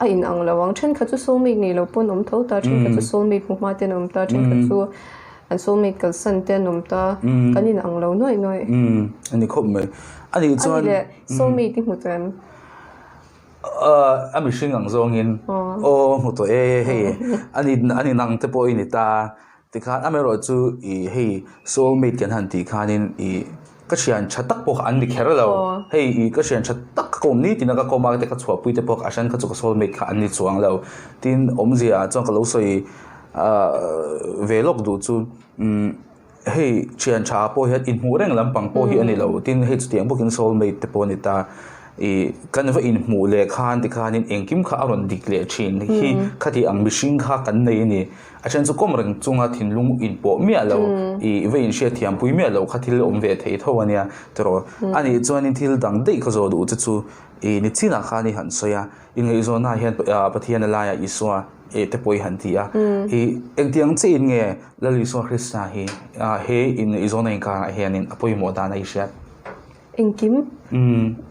a in ang lo ang. Thenkhat chu soulmate nei lo pawn awm tho ta, thenkhat chu soulmate hmu hma ten awm ta, thenkhat chu an soulmate kalsan te an awm ta, kan in ang lo nuaih nuaih. A ni khawp mai. A nih chuan. A ni leh. Soulmate i hmu tawh em? A mihring ang zawngin aw hmu tawh e hei a ni a ni nang te pawh i ni ta tikhan amaherawh chu ih hei soulmate kan han tih khanin ih ka thian tha tak pawh kha an ni kher lo hei ih ka thian tha tak ka kawm nitin a ka kawm a te ka chhuahpui te pawh a then kha chu ka soulmate kha an ni chuang lo tin awmzia ah chuan ka lo sawi ah ve lawk duh chu umm. Hei thian tha pawh hian inhmuh reng lampang pawh hi a ni lo tin hei chutiang bawkin soul mate te pawh a ni ta ih kan va inhmuh leh khan tikhanin engkim kha a rawn dik leh thin hi khati ang mihring kha kan nei a ni a then chu kawm reng chunga thinlung inpawh miah lo ih va inhriat thiam pui miah lo kha thil awm ve thei tho a nia tiraw a nih chuanin thil dang daih ka zawh duh che chu ih ni chinah khan i han sawi a. Inngaihzawnah hian Pathian a laiah Isua eh te pawh i han ti a. I engtiang chiahin nge Lal Isua Krista hi he inngaihzawna inkarah hianin a pawimawh dan a i hriat? Engkim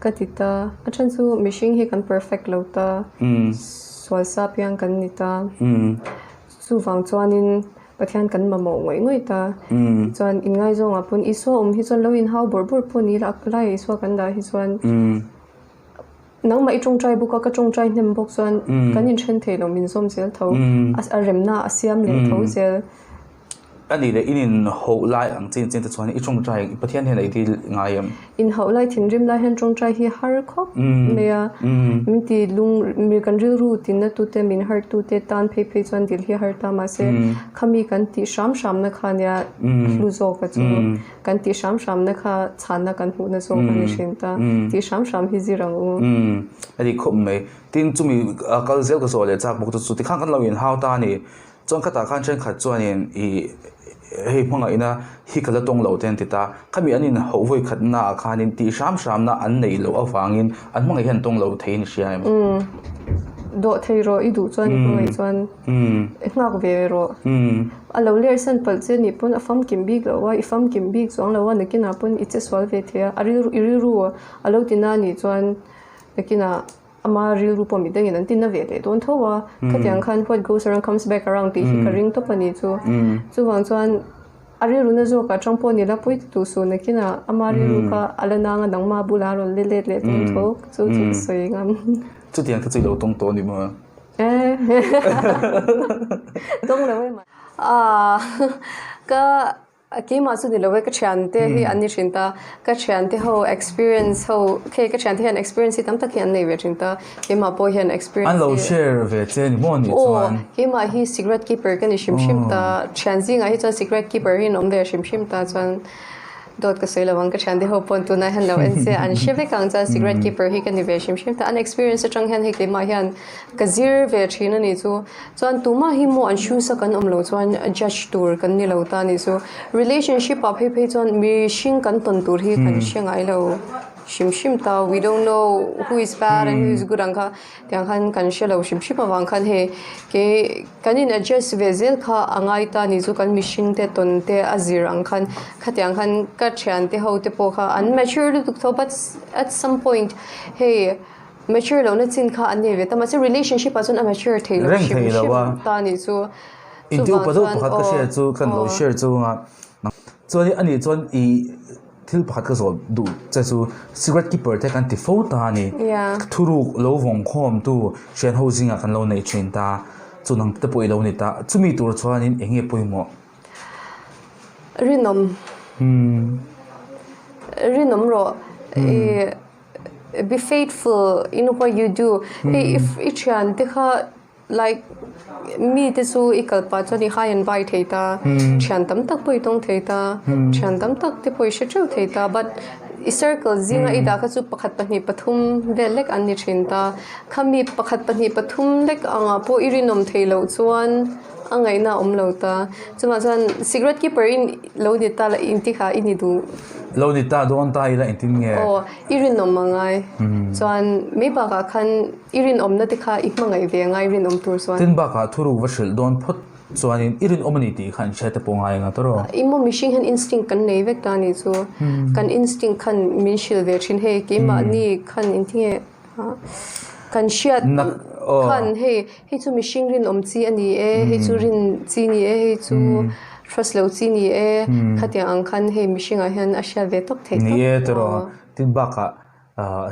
ka ti ta. A then chu mihring hi kan perfect lo ta, sual sa piang kan ni ta. Chuvang chuanin Pathian kan mamawh ngawih ngawih ta. Chuan inngaizawngah pawn Isua awm hi chuan lo inhau bawrh bawrh pawh ni ila a laiah Isua kan dah hi chuan Nangmah i tawngtai bawk a, ka tawngtai hnem bawk chuan kan inthen thei lo min zawm zel tho, a remna a siam leh tho zel. A nih leh in inhauh lai ang chin chin te chuan i tawngtai Pathian hian a i dil ngai em? Inhauh lai thinrim lai hian tawngtai hi har khawp mai a, min ti lung mi kan rilru tinna tute min hurt tute tan phei phei chuan dil hi har ta mahse khami kan tih hram hramna kha nia hlu zawk a chu. Kan tih hram hramna kha chhanna kan hmuhna zawk a ni hrin ta. Tih hram hram hi zir ang u. A dik khawp mai. Tin, chumi kal zel ka zawh leh chak bawk chu chu tikhan kan lo inhau ta a ni. Chuan khatah khan thenkhat chuanin ih hei hmangaihna hi ka la tawng lo te an ti ta. Khami an inhauh vawi khatna ah khanin tih hram hramna an neih loh avangin an hmangaih hian tawng lo thei a ni hria em? Dawh thei rawh i duh chuan i hmangaih chuan i nghak ve rawh. A lo ler san palh che nih pawn a famkim bik loh a, i famkim bik chuang lo a, nakinah pawn i che sual ve thei a, a rilru i rilru a lo ti na nih chuan nakinah ama rilru pawh midangin an ti na ve leh dawn tho a, khatiang khan what goes around comes back around tih hi ka ring tawp a nih chu. Chuvang chuan a rilru na zawkah tang pawh ni la pawi ti duh suh nakinah ama rilru kha a la nang a nangma bulah a rawn let let leh dawn tho chu chu ka sawi ngam. Chutiang kha chu i lo tawng tawh a ni maw? Tawng lo em a ka keimah chu ni lo e ka thiante hi an ni thin ta ka thiante ho experience ho khi ka thiante hian experience hi tam tak hi an nei ve thin ta keimah pawh hian experience an lo share ve che ni maw ni chuan keimah hi cigarette keeper ka ni hrim hrim ta thian zingah hi chuan cigarette keeper hi an awm ve hrim hrim ta chuan Dawt ka sawi lo ang, ka thiante ho pawn tunah hian lo en se an hre vek ang chuan cigarette keeper hi ka ni ve hrim hrim ta. An experience atang hian hei keimah hian ka zir ve thin a nih chu. Chuan tumah hi maw an shoes a kan awm loh chuan judge tur kan ni lo ta a nih chu. Relationship ah phei phei chuan mihring kan tawn tur hi kan hre ngai lo. hrim hrim ta, we don't know who is bad and who is good ang kha tiang khan kan hre lo hrim hrim avang khan hei kei kan in adjust ve zel kha a ngai ta ni chu kan mihring te tawn te a zir ang khan khatiang khan ka thian te ho te pawh kha an mature lutuk tho but at some point hei mature lohna chin kha an nei ve ta mahse relationship ah chuan a mature thei lo hrim hrim ta ni chu Inti upa deuh pakhat ka hriat chu kan lo share chu anga chuan ani chuan i thil pakhat ka zawh duh che chu secret keeper te kan ti fo ta a ni thuruk lo vawng khawm tu thian ho zingah kan lo nei thin ta chu nang te pawh i lo ni ta chumi tur chuanin eng nge pawimawh? Rinawm Rinawm rawh i be faithful in what you do hei i thian te kha Like mi te chu i kal pah chuan i hai an vai thei ta, thian tam tak pawh i tawng thei ta, thian tam tak te pawh i hre theuh thei ta but i circle zinga i dah kha chu pakhat pahnih pathum vel lek an ni thin ta. Khami pakhat pahnih pathum lek angah pawh i rinawm thei loh chuan a ngaihna a awm lo ta. Chuvang chuan cigarette keeper i lo ni ta la inti kha i ni duh. Lo ni ta dawn ta ila engtin nge? Aw i rinawm a ngai. Chuan mai bakah khan. I rinawmna te kha i hmangaih ve anga i rinawm tur chuan. Tin bakah thuruk va hrilh dawn phawt chuanin i rinawm a ni tih kha an hriat te pawh ngai anga tawrh aw. I maw mihring hian instinct kan nei vek ta ni chu. Kan instinct khan min hrilh ve thin hei keimahni khan engtinge kan hriat khan hei hei chu mihring rinawm chi a ni e hei chu rin chi ni e hei chu trust loh chi ni e khatiang ang khan hei mihringah hian a hriat ve tawp theih tawp. Ni e tawrh aw. Tin bakah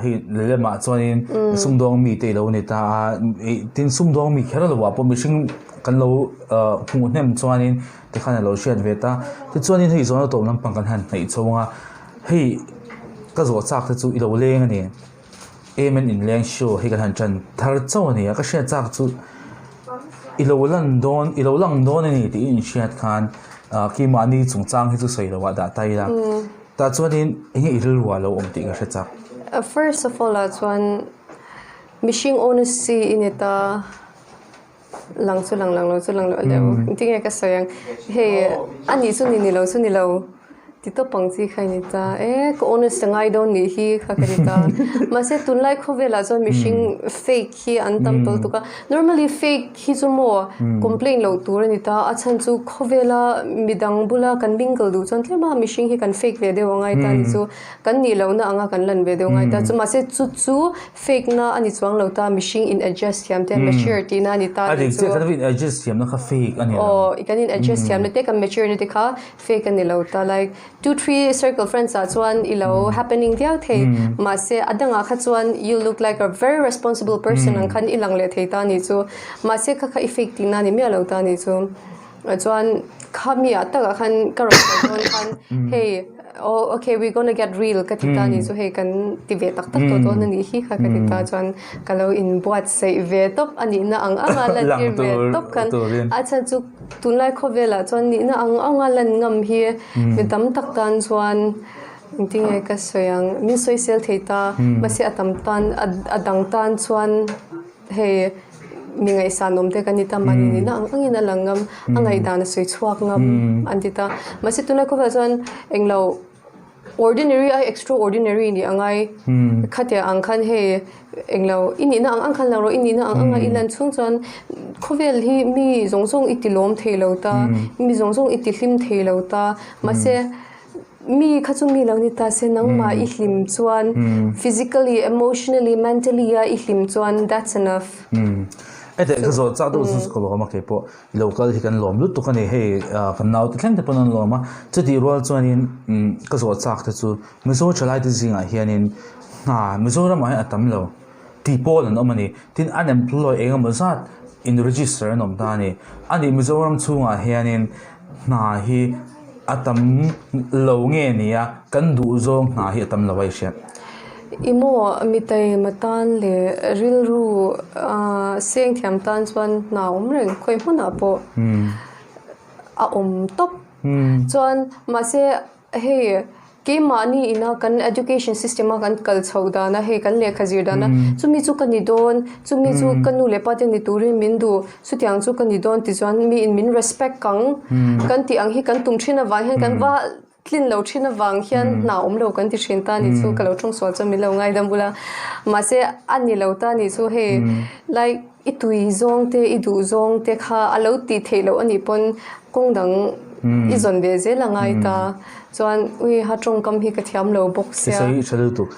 Hei lehlamah chuanin sumdawng mite i lo ni ta a, tin sumdawng mi kher lo ah pawh mihring kan lo hmuh hnem chuanin tikhan a lo hriat ve ta. Tichuanin hei zawhna tawp lampang kan han hnaih chho ang a, hei ka zawh chak te chu i lo leng a ni. Amen inleng show hi kan han ṭan thar chauh a ni a, ka hriat chak chu i lo lan dawn i lo lang dawn a ni tih i inhriat khan keimahni chungchang hi chu sawi loh ah dah ta ila. Tah chuanin eng nge i rilru ah lo awm tih ka hre chak. First of all ah chuan mihring honesty i ni ta, lang chu lang lang lo chu lang lo leh engtin nge ka sawi ang hei a nih chu ni ni lo chu ni lo ti tawp ang chi kha i ni ta e ka honest a ngai dawn nih hi kha ka ti ta mahse tunlai khawvelah chuan mihring fake hi an tam tawlh tuk a normally fake Khi chu maw complain loh tur a ni ta, a chhan chu khawvela midang bula kan mingle duh chuan tlem a mihring hi kan fake ve deuh a ngai ta a ni chu, kan nih lohna anga kan lan ve deuh a ngai ta chu mahse chu chu fake na a ni chuang lo ta mihring in adjust thiam te mature tihna a ni ta a ni chu. A dik chiah kan in adjust thiamna kha fake a ni lo. Aw kan in adjust thiamna te kan mature na te kha fake a ni lo ta like Two three circle friends ah chuan i lo happening viau thei mahse a dangah kha chuan you look like a very responsible person ang khan i lang leh thei ta anih chu mahse kha kha i fake tihna ni miah lo ta anih chu chuan khami ah takah khan ka rawn sawi dawn khan hei oh okay we gonna get real ka ti ta anih chu hei kan ti ve tak tak tawh dawn anih hi kha ka ti ta chuan ka lo inbuatsaih ve tawp anihna ang anga lantir ve tawp khan a chhan chu Tunlai khawvelah chuan nihna ang anga lan ngam hi mi tam tak tan chuan engtin nge ka sawi ang, min sawisel thei ta, mahse a tam tan a dang tan chuan hei mi ngaihsan awm te kan ni ta mahni nihna ang angin a lang ngam, a ngaihdan a sawi chhuak ngam an ti ta. Mahse tunlai khawvelah chuan englo. Ordinary ai extraordinary nih a ngai. Khatia ang khan hei englo i nihna ang ang khan lang rawh i nihna ang anga i lan chhung chuan khawvel hi mi zawng zawng i ti lawm thei lo ta, mi zawng zawng i ti hlim thei lo ta. Mahse mi kha chu mi lo ni ta se nangmah i hlim chuan physically, emotionally, mentally a i hlim chuan that's enough. Hetiang ka zawh chak deuh chu ka lawm a keipawh. Lo kal hi kan lawm lutuk a ni hei kan naute thleng te pawn an lawm a chutih rual chuanin ka zawh chak te chu Mizo thalai te zingah hianin hna Mizoramah hian a tam lo tih pawl an awm a ni tin unemployed eng emaw zat in register an awm ta a ni a nih Mizoram chhungah hianin hna hi a tam lo nge ni a kan duh zawng hna hi a tam lo a i hriat. I maw mitaima tan leh rilru seng thiam tan chuan hna awm reng khawi hmunah pawh a awm tawp. Chuan mahse hei keimahni ina kan education system a kan kal chhoh dana hei kan lehkha zir dana chumi chu ka ni dawn chumi chu ka nu leh pa te ni turin min duh chutiang chu ka ni dawn tichuan miin min respect ang kan tih ang hi kan tum thin avang hian kan va. tlin lo thin avang hian hna awm lo kan ti thin ta nih chu ka lo tawng sual chuan min lo ngaidam bula mahse a ni lo ta nih chu hei like i tui zawng te i duh zawng te kha a lo tih theih loh a nih pawn kawng dang i zawn ve zel a ngai ta chuan ui ha tawngkam hi ka thiam lo bawk sia. I sawi tha lutuk.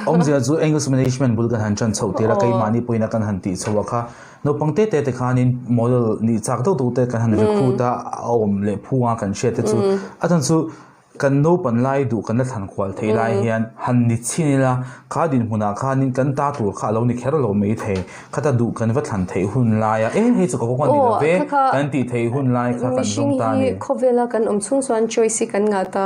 Awmzia chu English Management bul kan han tan chhoh tir a keimahni pawhin a kan han tih chhoh a kha Naupang te te te khanin model nih chak deuh deuh te kan han recruit a, a awm leh phung a kan hriat te chu. A chhan chu kan naupan lai duh kan la thlan kual theih lai hian han ni chhin ila kha dinhmunah khanin kan ta tur kha a lo ni kher lo mai thei. Khata duh kan va thlan theih hun laia e hei chu ka kawng a ni lo ve kan tih theih hun lai kha kan zawng ta a ni. Mihring hi khawvela kan awm chhung chuan choice hi kan ngah ta.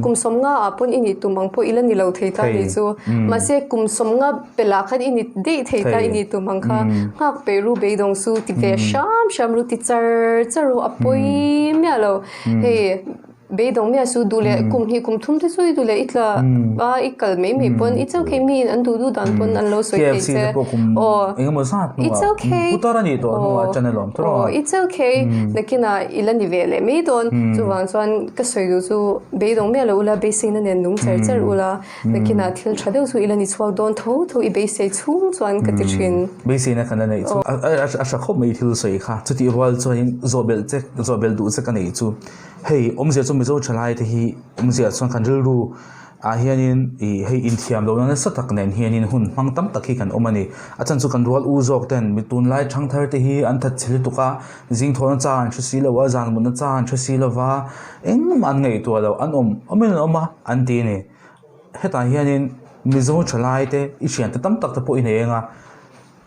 Kum sawmnga ah pawn i nih tum ang pawh i la ni lo thei ta a nih chu. Mahse kum sawmnga Pela khan i ni deih thei ta i ni tum ang kha nghak peih ru beidawng su ti ve hram hram ru ti char char ru a pawi miah lo hei beidawng miah su duh leh kum hnih kum thum te chu i duh leh i tla a i kal mai mai pawn it's okay mi in an duh duh dan pawn an lo sawi thei che aw it's okay aw it's okay nakinah i la ni ve leh mai dawn chuvang chuan ka sawi duh chu beidawng miah lo ula beiseina nen nung char char ula. Nakinah thil tha deuh chu i la ni chhuak dawn tho tho i beisei chhung chuan ka ti thin. Beiseina kan la neih chu a hra khawp mai thil sawi kha. Chutih rual chuanin zawhbelh che zawhbelh duh che ka neih chu hei awmzia chu Mizo thalai te hi awmzia chuan kan rilru ah hianin ih hei inthiam lohna nasa tak nen hianin hun hmang tam tak hi kan awm a ni. A chhan chu kan rual u zawk ten mi tunlai thangthar te hi an that chhe lutuk a, zing thawhna chang an hre si lo a, zan mutna chang an hre si lo va, engmah an ngaihtuah loh an awm awmin an awm a an ti a ni. Hetah hianin Mizo thalai te i thiante tam tak te pawh i nei ang a,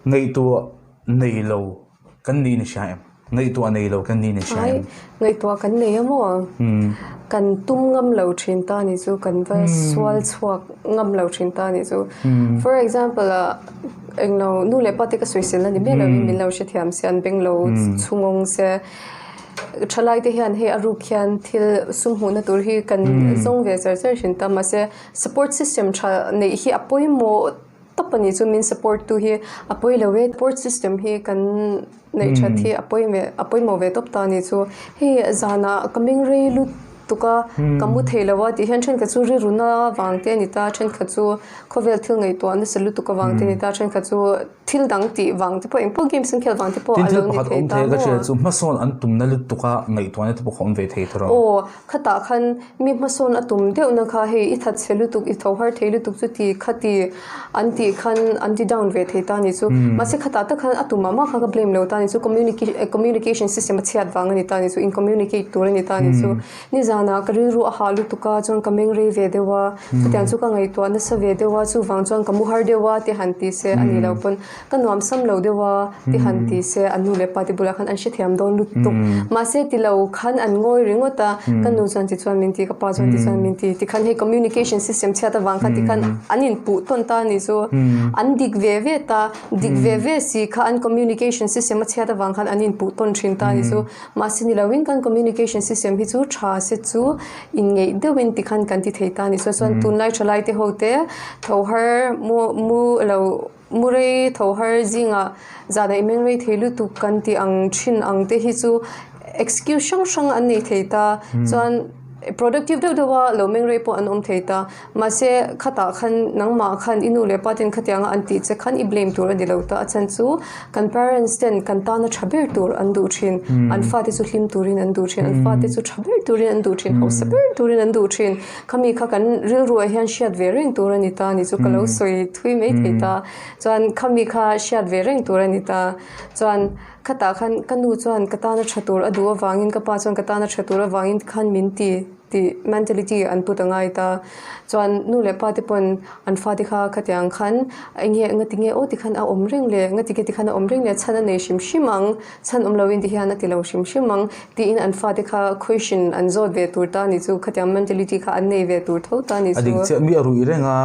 ngaihtuah nei lo kan niin i hria em? Ngaihtuah nei lo kan niin i hria em? Ngaihtuah kan nei a maw? Kan tum ngam lo thin ta ni chu kan va sual chhuak ngam lo thin ta ni chu. For example ah englo nu leh pa te ka sawisel a ni miah lovin min lo hrethiam se an beng lo chhungawng se. Thalai te hian hei a ruk hian thil sum hmuhna tur hi kan zawng ve char char thin ta mahse support system tha neih hi a pawimawh tawp a ni chu min support tu hi a pawi lo e support system hi kan neih that hi a pawi a pawimawh ve tawp ta a ni chu hei zanah ka meng rei lutuk a ka mu thei lo a tih hian thenkhat chu rilru na vang te a ni ta thenkhat chu khawvel thil ngaihtuah nasa lutuk avang te a ni ta thenkhat chu. Thil dang tih vang te pawh engpawh games an khelh vang te pawh a lo ni thei ta maw? Chu hmasawn an tumna lutuk a ngaihtuahna te pawh kha awm ve thei tawh rawh. Aw, khatah khan mi hmasawn a tum deuhna kha hei i that chhe lutuk, i tho har thei lutuk chu ti kha ti an tih khan an ti down ve thei ta ni chu. Mahse khatah tak khan a tum ah mah kha ka blame lo ta ni chu communication system a chhiat vang a ni ta ni chu, in communicate tur a ni ta ni chu. Nizanah ka rilru a hah lutuk a, chuan ka meng rei ve deuh a, chutiang chu ka ngaihtuah nasa ve deuh a, chuvang chuan ka mu har deuh a ti han ti se a nih loh pawn ka nuam sam lo deuh a ti han ti se an nu leh pa te bulah khan an hrethiam dawn lutuk. Mahse ti lo khan an ngawi ringawt a, ka nu chuan ti chuan min ti, ka pa chuan ti chuan min ti, tikhan hei communication system chhiat avang khan tikhan an inpuh tawn ta a nih chu, an dik ve ve ta, dik ve ve si kha an communication system a chhiat avang khan an inpuh tawn thin ta a nih chu. Mahse ni loin kan communication system hi chu tha se chu inngeih deuhin tikhan kan ti thei ta a ni. Chuan chuan tunlai thalai te ho te tho har mu mu lo mu rei tho har zingah zan ah i meng rei thei lutuk kan tih ang thin ang te hi chu excuse hrang hrang an nei thei ta. Chuan productive deuh deuh a lo meng rei pawh an awm thei ta. Mahse khatah khan nangmah khan i nu leh pa ten khatianga an tih che khan i blame tur a ni lo ta a chhan chu kan parents ten kan tana tha ber tur an duh thin an fate chu hlim turin an duh thin an fate chu tha ber turin an duh thin hausa ber turin an duh thin khami kha kan rilruah hian hriat ve reng tur a ni ta ni chu ka lo sawi thui mai thei ta chuan khami kha hriat ve reng tur a ni ta chuan khatah khan ka nu chuan ka tana tha tur a duh avangin ka pa chuan ka tana tha tur avangin khan min ti. Tih mentality an put a ngai ta. Chuan nu leh pa te pawn an fate kha khatiang khan eng nge ngati nge aw tikhan a awm reng le ngati nge tikhan a awm reng le chhan a nei hrim hrim ang chhan awm loin tihian a ti lo hrim hrim ang tiin an fate kha question an zawt ve tur ta ni chu khatiang mentality kha an nei ve tur tho ta ni chu. A dik chiah mi a ruih reng a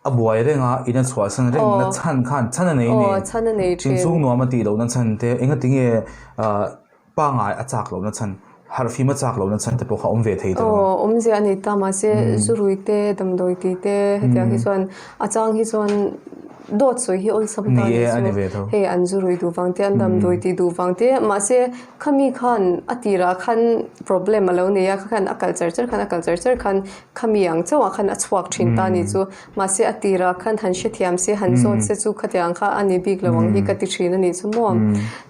a buai reng a in a chhuahsan reng na chhan khan chhan a nei a ni. Aw chhan a nei thin. Inchhung nuam a tih lohna chhan te engati nge ah pangai a chak lohna chhan harhfim a chak lohna chhan te pawh kha awm ve thei tawh. Aw awmzia a nei ta mahse zurui te damdawi tih te hetiang hi chuan a chang hi chuan. Dawt sawi hi awlsam ta a nih chu. Hei an zu rui duh vang te, an damdawi tih duh vang te, mahse khami khan a tirah khan problem a lo nei a, kha khan a kal char char khan a kal char char khan khami ang chauhah khan a chhuak thin ta a nih chu. Mahse a tirah khan han hrethiam se, han zawt se chu khatiang kha a ni bik lo ang hi ka ti thin a nih chu maw.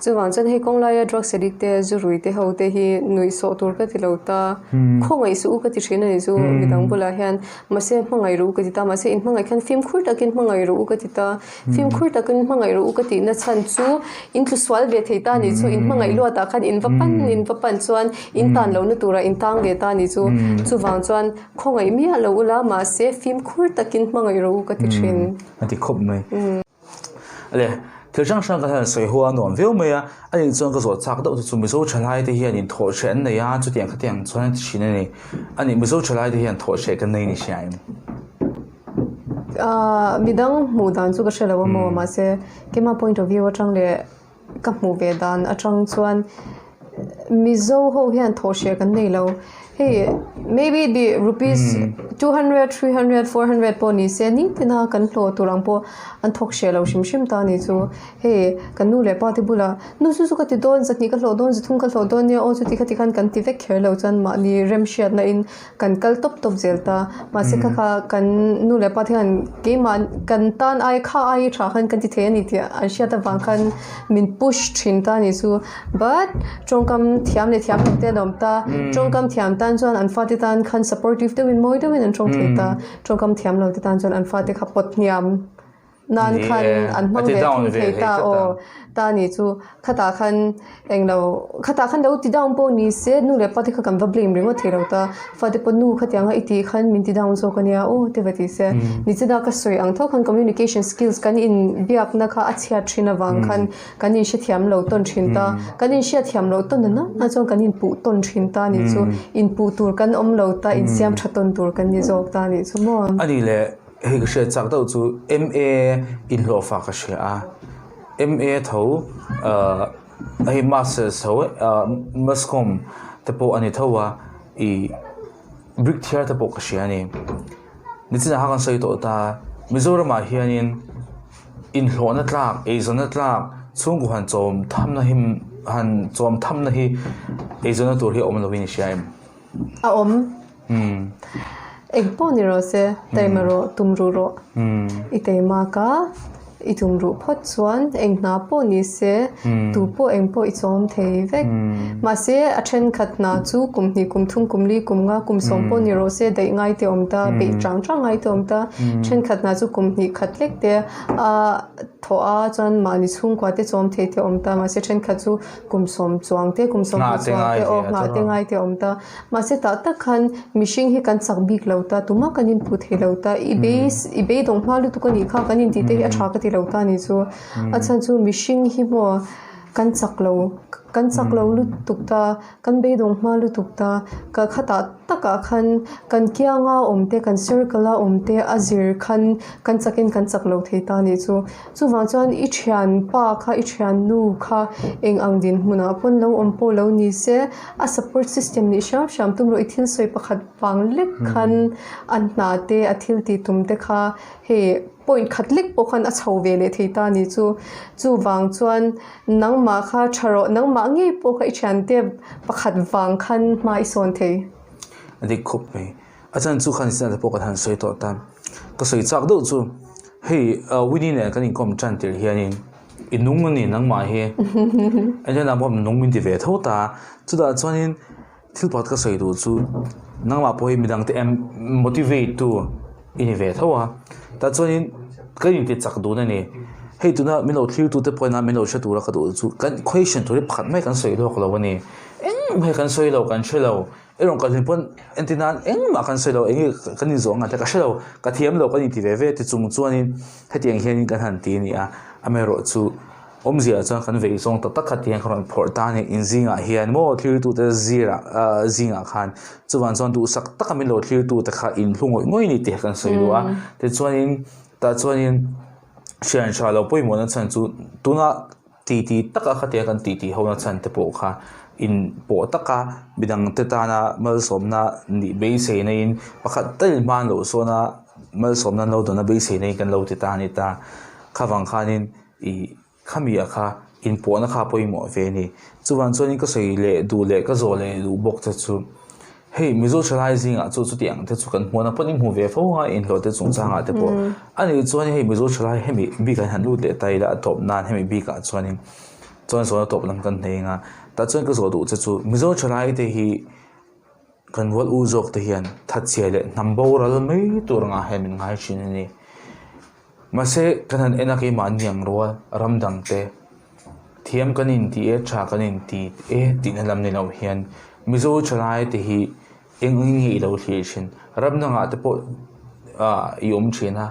Chuvang chuan hei kawng laia drugs addict te, zu rui te ho te hi nuihsawh tur ka ti lo ta, khawngaih suh u ka ti thin a nih chu midang bulah hian. Mahse hmangaih rawh u ka ti ta, mahse in hmangaih khan fimkhur takin hmangaih rawh u ka ti ta, fimkhur takin hmangaih rawh u ka tihna chhan chu in tlu sual ve thei ta nih chu, in hmangaih luatah khan in va pan in va pan chuan in tan lohna turah in tang ve ta nih chu, chuvang chuan khawngaih miah lo ula mahse fimkhur takin hmangaih rawh u ka ti thin. A ti khawp mai. Le, thil hrang hrang kan han sawi ho a nuam viau mai a, a nih chuan ka zawh chak deuh te chu Mizo thalai te hian in thawh hreh an nei a, chutiang khatiang chuan an ti thin a ni. A nih Mizo thalai te hian thawh hreh kan nei ni hria em? Ahh midang hmuh dan chu ka hre lo a maw mahse keimah point of view atang leh Ka hmuh ve dan atang chuan Mizo ho hian thawh hreh kan nei lo. Hei maybe the rupees 200, 300, 400 pawh ni se nitin a kan hlawh tur ang pawh an thawk hreh lo hrim hrim ta a ni chu. Hei kan nu leh pa te bulah nu chu chu ka ti dawn zahnih ka hlawh dawn zathum ka hlawh dawn nia aw chuti khati khan kan ti vek kher lo chuan mahni remhriatna in Kan kal tawp tawp zel ta. Mahse kha kha kan nu leh pa te hian keimah kan tan ai kha ai tha khan kan ti thei a ni tih an hriat avang khan min push thin ta a nih chu. But tawngkam thiam leh thiam lo te an awm ta. Tawngkam thiam tan chuan an fate tan khan supportive deuhin mawi deuhin an tawng thei ta. Tawngkam thiam lo te tan chuan an fate kha pawt hniam. Nan khan an hmang ve thung thei ta aw ta ni chu khatah khan englo khatah khan lo ti down pawh ni se nu leh pa te kha kan va blame ringawt thei lo ta fate pawh nu khatianga i tih khan min ti down zawk ania aw te va ti se nichina ka sawi ang tho khan communication skills kan in biakna kha a chhiat thin avang khan kan in hrethiam lo tawn thin ta kan in hriatthiam loh tawn na na chuan kan in puh tawn thin ta ni chu in puh tur kan awm lo ta insiam tha tawn tur kan ni zawk ta ni chu maw. Ani leh Hei ka hriat chak deuh chu M_A inhlawhfa ka hria a M_A tho ahh hei masters tho ahh masscom te pawh a ni tho a ih brick thiar te pawh ka hria a ni nichinah khan kan sawi tawh ta Mizoramah hianin inhlawhna tlak eizawnna tlak chhungkaw han chawm thamna hi han chawm thamna hi eizawnna tur hi a awm lovin i hria em? A awm. Eng pawh ni rawh se, taima rawh, tum ruh rawh. I teimak a, i tum ruh phawt chuan eng hna pawh ni se, tu pawh eng pawh i chawm thei vek. Mahse, a thenkhat hna chu kum hnih, kum thum, kum li, kum nga, kum sawm pawh ni rawh se, daih ngai te awm ta, beih chang chang ngai te awm ta. Thenkhat hna chu kum hnih khat lek te a thawh a, chuan mahni chhungkua te chawm thei te awm ta. Mahse, thenkhat chu kum sawm chuang te, kum sawm hnih chuang te aw nghah te ngai te awm ta. Mahse tah tak khan mihring hi kan chak bik lo ta, tumah kan inphu thei lo ta, i bei i beidawng hma lutuk a nih kha kan intih te hi a tha ka ti lo ta a nih chu. A chhan chu mihring hi maw kan chak lo, kan chak lo lutuk ta, kan beidawng hma lutuk ta, ka khatah takah khan kan kianga awm te, kan circle a awm te a zir khan kan chakin kan chak lo thei ta a nih chu. Chuvang chuan i thianpa kha i thiannu kha eng ang dinhmunah pawn lo awm pawh lo ni se a support system nih hram hram tum rawh i thil sawi pakhat vang lek khan a hna te a thil tih tum te kha hei point khat lek pawh khan a chho ve leh thei ta a ni chu. Chuvang chuan nangmah kha tha rawh nangmah ngei pawh kha i thiante pakhat vang khan hma i sawn thei. A dik khawp mai. A chhan chu khan insiam te pawh kan han sawi tawh ta. Ka sawi chak deuh chu hei Winnie nen kan inkawm tan tir hianin i nung a ni nangmah hi engtin nang pawh nung min ti ve tho ta. Chutah chuanin thil pakhat ka sawi duh chu nangmah pawh hi midang te em motivate tu i ni ve tho a. Tah chuanin kan inti chak dun a ni. Hei tuna min lo thlir tute pawhin a min lo hre tura ka duh chu kan question tur hi pakhat mai kan sawi lawk lo a ni. Engmah hi kan sawi lo kan hre lo. I rawn kal hlim pawn entir nan engmah kan sawi lo eng nge kan inzawh ang te ka hre lo ka thiam lo kan inti ve ve ti chung chuanin hetiang hianin kan han ti a ni a amaherawhchu awmzia chuan kan vei zawng tak tak kha ti hian ka rawn phawrh ta a ni in zingah hian maw thiltute zirah ah zingah khan chuvang chuan duhsak taka min lo thiltute kha in hlu ngawih ngawih a ni tih kan sawi duh a tichuanin tah chuanin hrian tha lo pawimawhna chhan chu tuna. Titi taka khatia kan titi ho na chhan te pawh kha in pawh taka midang te tana malsawmna nih beisei naiin pakhat tal hman loh sawna malsawmna an lo dawn a beisei naiin kan lo ti ta a ni ta. Khavang khanin ih khami ah kha inpawhna kha a pawimawh ve a ni. Chuvang chuanin ka sawi leh duh leh ka zawh leh duh bawk te chu hei Mizo thalai zingah chu chuti ang te chu kan hmuhna pawn in hmu ve fo a inhlawh te chungchangah te pawh a nih chuan hei Mizo thalai hemi bikah hian han lut leh ta ila a tawp nan hemi bikah chuanin chuan zawhna tawp lam kan hnei ang a tah chuan ka zawh duh che chu Mizo thalai te hi Kan rual u zawk te hian thatchhia leh hnam boral mai tur angah hian min ngai thin a ni. Mahse kan han en a keimahni ang rual ram dang te thiam kan inti e tha kan inti e tihna lam ni lo hian Mizo thalai te hi eng eng nge i lo thlir thin ram dangah te pawh ah i awm thin a.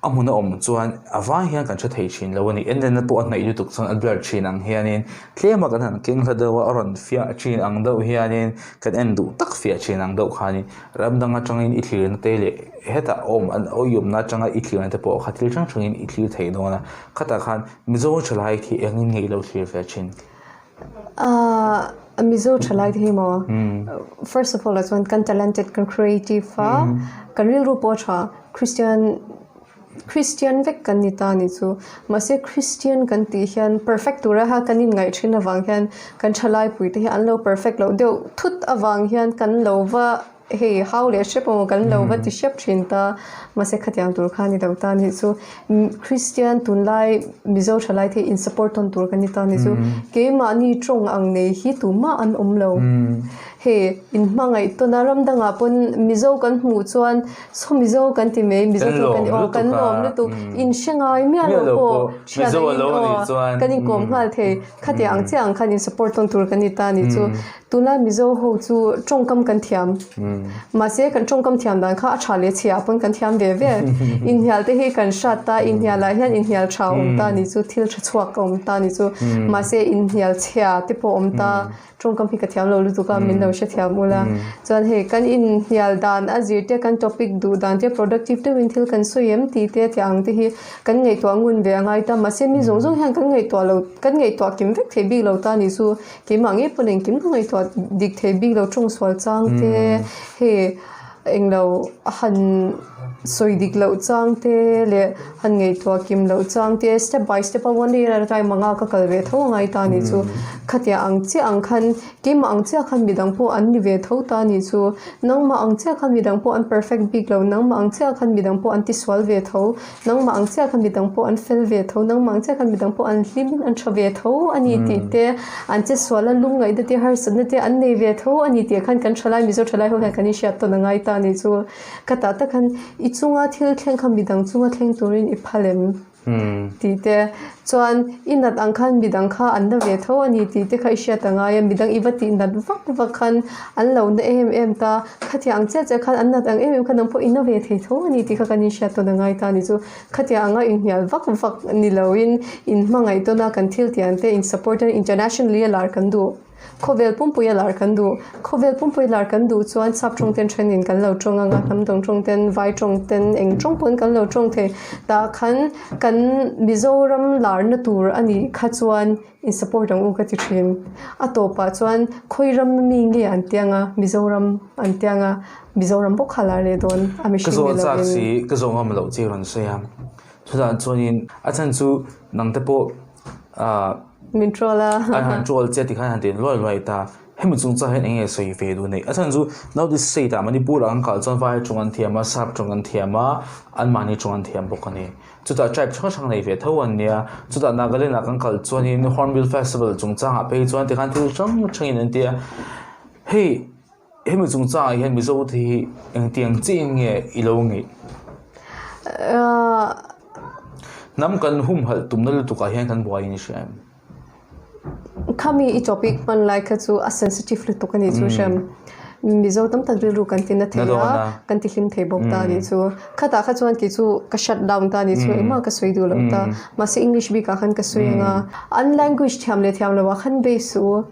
A hmun a awm chuan a vai hian kan hre thei thin lo a ni. Enlenna pawh a hnaih lutuk chuan a blur thin ang hianin tlema kan han keng hla deuh a a rawn fiah thin ang deuh hianin kan en duh tak fiah thin ang deuh khanin ram dang atangin i thlirna te leh hetah awm an awihawmna atanga i thlirna te pawh kha thil hrang hrangin i thlir thei dawn a. Khatah khan Mizo thalai khi engin nge i lo thlir ve thin? Ahh Mizo thalai te hi maw first of all ah chuan kan talented kan creative a kan rilru pawh a tha Christian Christian vek kan ni ta a ni chu mahse Christian kan tih hian perfect tura kha kan inngaih thin avang hian kan thalai pui te hi an lo perfect loh deuh thut avang hian kan lo va Hei hau leh hrep emaw kan lo va ti hrep thin ta, mahse khatiang tur kha a ni lo ta anih chu. Kristian tunlai Mizo thalai te in support tawn tur kan ni ta anih chu. Keimahni tawng ang nei hi tumah an awm lo. Hei in hmangaih tawn a ram dangah pawn Mizo kan hmuh chuan saw Mizo kan ti mai, Mizo chu kan aw kan lawm lutuk in hre ngai miah lo pawh thian angin aw kan inkawm nghal thei. Khatiang ang chiah ang khan in support tawn tur kan ni ta anih chu. Tuna Mizo ho chu tawngkam kan thiam. Mahse kan tawngkam thiam dan kha a tha leh chhia pawn kan thiam ve ve. Inhnial te hi kan hrat ta, inhnial ah hian inhnial tha a awm ta ni chu, thil tha chhuak a awm ta ni chu. Mahse inhnial chhia te pawh a awm ta, tawngkam hi ka thiam lo lutuk a, min lo hrethiam ula. Chuan hei kan inhnial dan a zir te, kan topic duh dan te, productive deuhin thil kan sawi em tih te tih ang te hi kan ngaihtuah ngun ve a ngai ta. Mahse mi zawng zawng hian kan ngaihtuah lo, kan ngaihtuah kim vek thei bik lo ta ni chu. Keimah ngei pawn engkim ka ngaihtuah dik thei bik lo tawng sual chang te hei englo han sawi dik loh chang te leh han ngaihtuah kim loh chang te step by step a one day at a time anga ka kal ve tho a ngai ta anih chu khatiang ang chiah ang khan keimah ang chiah khan midang pawh an ni ve tho ta anih chu nangmah ang chiah khan midang pawh an perfect bik lo nangmah ang chiah khan midang pawh an tisual ve tho. Nangmah ang chiah kha midang pawh an fel ve tho, nangmah ang chiah kha midang pawh an hlim in an tha ve tho a ni tih te, an che sual a lungngaihna te harsatna te an nei ve tho a ni tih khan kan thalai Mizo thalai ho hian kan inhriat tawn a ngai ta a ni chu. Ka tah tak khan i chunga thil thleng kha midang chunga thleng turin i phal em tih te, chuan i nat ang khan midang kha an na ve tho a ni tih te kha i hriat a ngai a, midang i va tih nat vak vak khan an lo na em em ta. Khatiang ang chiah chiah khan an nat ang em em kha nang pawh i na ve thei tho a ni tih kha kan inhriat tawn a ngai ta a ni chu. Khatiang anga inhnial vak vak ni loin inhmangaih tawn a kan thil tiang te in support a internationally a lar kan duh. Khawvel pumpui a lar kan duh. Khawvel pumpui lar kan duh chuan sap tawng ten thenin kan lo tawng anga hnam dang tawng ten vai tawng ten eng tawng pawn kan lo tawng thei. Tah khan kan Mizoram larna tur a nih kha chuan In support ang u ka ti thin. A tawpah chuan khawi ram mi nge an tiang a, Mizoram an tiang a, Mizoram bawk kha lar leh dawn a Ka mihring zawh ni chak lovin. si, ka zawh ngam loh che rawn sawi a. Chutah chuanin a chhan chu nang te pawh ah Min troll a. An han troll che tikhan han ti luai luai ta. Hemi chungchang hian eng nge sawi ve duh nei? A chhan chu North East state ah Manipur ah an kal chuan vai tawng an thiam a, sap tawng an thiam a, anmahni tawng an thiam bawk a ni. Chutah tribe hrang hrang nei ve tho an nia. Chutah Nagaland ah kan kal chuanin Hornbill Festival chungchangah phei chuan tikhan thil hrang hrangin an ti a. Hei hemi chungchangah hian Mizo te hi engtiang chiahin nge i lo ngeih? Hnam kan humhalh tumna lutukah hian kan buaiin i hria em? Khami i topic hman lai kha chu a sensitive lutuk a nih chu hrem. Mizo tam tak rilru kan ti na thei a, kan ti hlim thei bawk ta a nih chu. Khatah kha chuan kei chu ka shut down ta a nih chu, engmah ka sawi duh lo ta. Mahse English bikah khan ka sawi ang a, an language thiam leh thiam loah khan base suh u,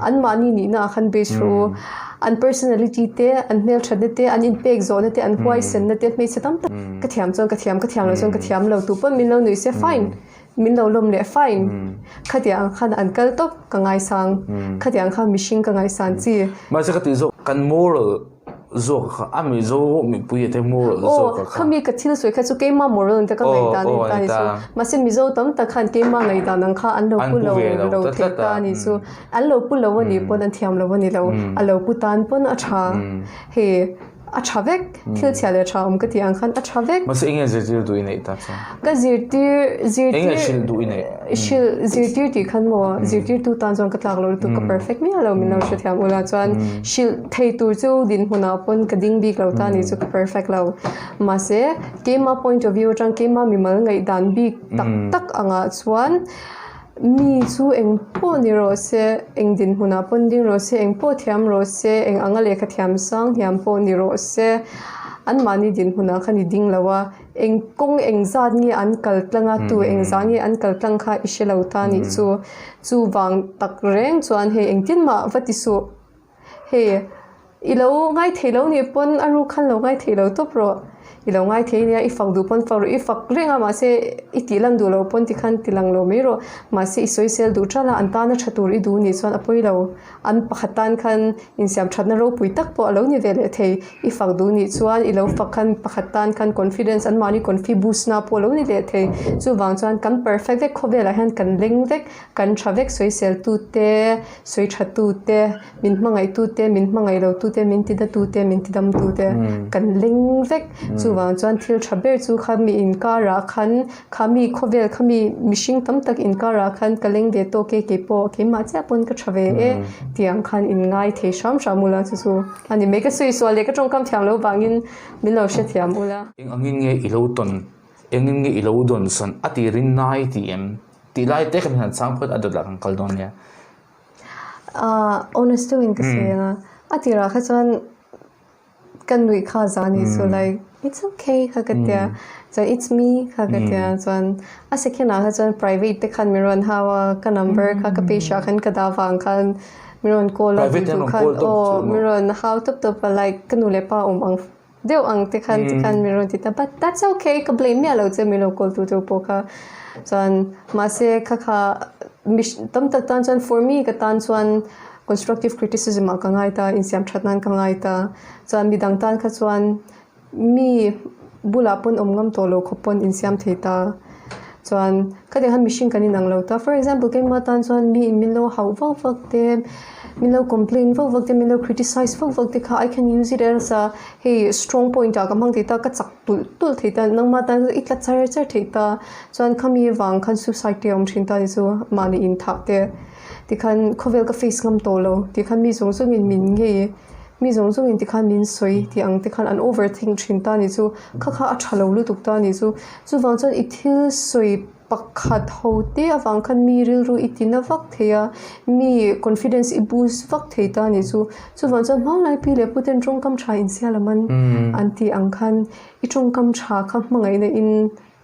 anmahni nihna ah khan base rawh u. An personality te, an hmelthatna te, an inpek zawhna te, an huaisenna te, hmeichhe tam tak ka thiam chuan ka thiam, ka thiam loh chuan ka thiam lo, tupawh min lo nuih se fine. Min lo lawm leh fine. Khatiang khan an kal tawp ka ngaisang. Khatiang khan mihring ka ngaihsan chi. Mahse ka tih zawk kan moral zawk kha a Mizo mipui te moral zawk kha. Aw, khami ka thil sawi kha chu keima moral ang te ka ngaihdan a ni ta a ni chu. Mahse Mizo tam tak khan keima ngaihdan ang kha an lo pu lo lo thei ta a ni chu. An lo pu lo a nih pawn an thiam lo a ni lo. A lo pu tan pawn a tha. Hei a tha vek, thil chhia leh tha awm ka tih ang khan a tha vek. Mahse enge zirtir duh i neih ta chuan? Ka zirtir, zirtir. Enge hrilh duh i neih? Hrilh, zirtir tih khan maw, zirtirtu tan chuan ka tlak lo lutuk, ka perfect miah lo min lo hrethiam ula chuan hrilh thei tur chu dinhmunah pawn ka ding bik lo ta ni chu ka perfect lo. Mahse keima point of view atang keima mimal ngaihdan bik tak tak angah chuan Mi chu eng pawh ni rawh se, eng dinhmunah pawn ding rawh se, eng pawh thiam rawh se, eng anga lehkha thiam sang hiam pawh ni rawh se, anmahni dinhmunah khan i ding lo a, eng kawng eng zat nge an kal tlang a, tu eng zah nge an kal tlang kha i hre lo ta nih chu. Chuvang tak reng chuan hei engtin mah va ti suh. Hei, i lo ngai thei lo nih pawn a ruk khan lo ngai thei lo tawp rawh. I lo ngai thei nia, i fak duh pawn fak rawh, i fak reng a mahse i tih lan duh loh pawn tikhan ti lang lo mai rawh. Mahse i sawisel duh tala an tana tha tur i duh nih chuan a pawi lo. An pakhat tan khan insiam thatna ropui tak pawh a lo ni ve leh thei. I fak duh nih chuan i lo fak khan pakhat tan khan confidence anmahni confi boost na pawh a lo ni leh thei. Chuvang chuan kan perfect vek khawvelah hian kan leng vek, kan tha vek sawisel tute. Sawi tha tute, min hmangaih tute, min hmangaih lo tute, min ti na tute, min ti dam tute kan leng vek. Chuvang chuan thil tha ber chu kha mi inkarah khan, kha mi khawvel kha mi mihring tam tak inkarah khan ka leng ve tawk e keipawh keimah chiah pawn ka tha ve e tiang khan in ngai thei hram hram ula chu chu a ni mai. Ka sawi sual leh ka tawngkam thiam loh vangin min lo hrethiam ula. Eng angin nge i lo tawn, engin nge i lo dawn sawn a ti rin nai ti em? Tih lai te kan han chang phawt a dawt lah kan kal dawn nia. Ahh honest deuhin ka sawi ang a, a tirah kha chuan ka nuih kha a zah a nih chu like it's okay kha ka tia chuan it's me kha ka tia chuan a second ah kha chuan private te khan min rawn hau a ka number kha ka page ah khan ka dah vang khan min rawn call a Private an rawn call tawp aw min rawn hau tawp tawp a like ka nu leh pa awm ang deuh ang te khan ti khan min rawn ti ta but that's okay ka blame miah lo che min lo call tu te pawh kha chuan mahse kha kha tam tak tan chuan for me ka tan chuan constructive criticism ah ka ngai ta insiam that nan ka ngai ta chuan midang tan kha chuan mi bulah pawn awm ngam tawh lo khawp pawn insiam thei ta chuan khatiang khan mihring kan inang lo ta for example keimah tan chuan mi in min lo hauh vak vak te min lo complain vak vak te min lo criticize vak vak te kha I can use it as a hei strong point ah ka hmang thei ta ka chak tulh tulh thei ta nangmah tan i tla char char thei ta chuan khami vang khan suicide te a awm thin ta ni chu mahni inthah te tikhan khawvel ka face ngam tawh lo tikhan mi zawng zawng in min ngei mi zawng zawng in tikhan min sawi tih ang te khan an over think thin ta ni chu kha kha a tha lo lutuk ta ni chu chuvang chuan i thil sawi Pakhat ho te avang khan mi rilru i ti na vak thei a, mi confidence i boost vak thei ta a nih chu. Chuvang chuan hmanglai pi leh puten tawngkam tha insial a man an tih ang khan i tawngkam tha kha hmangaihna in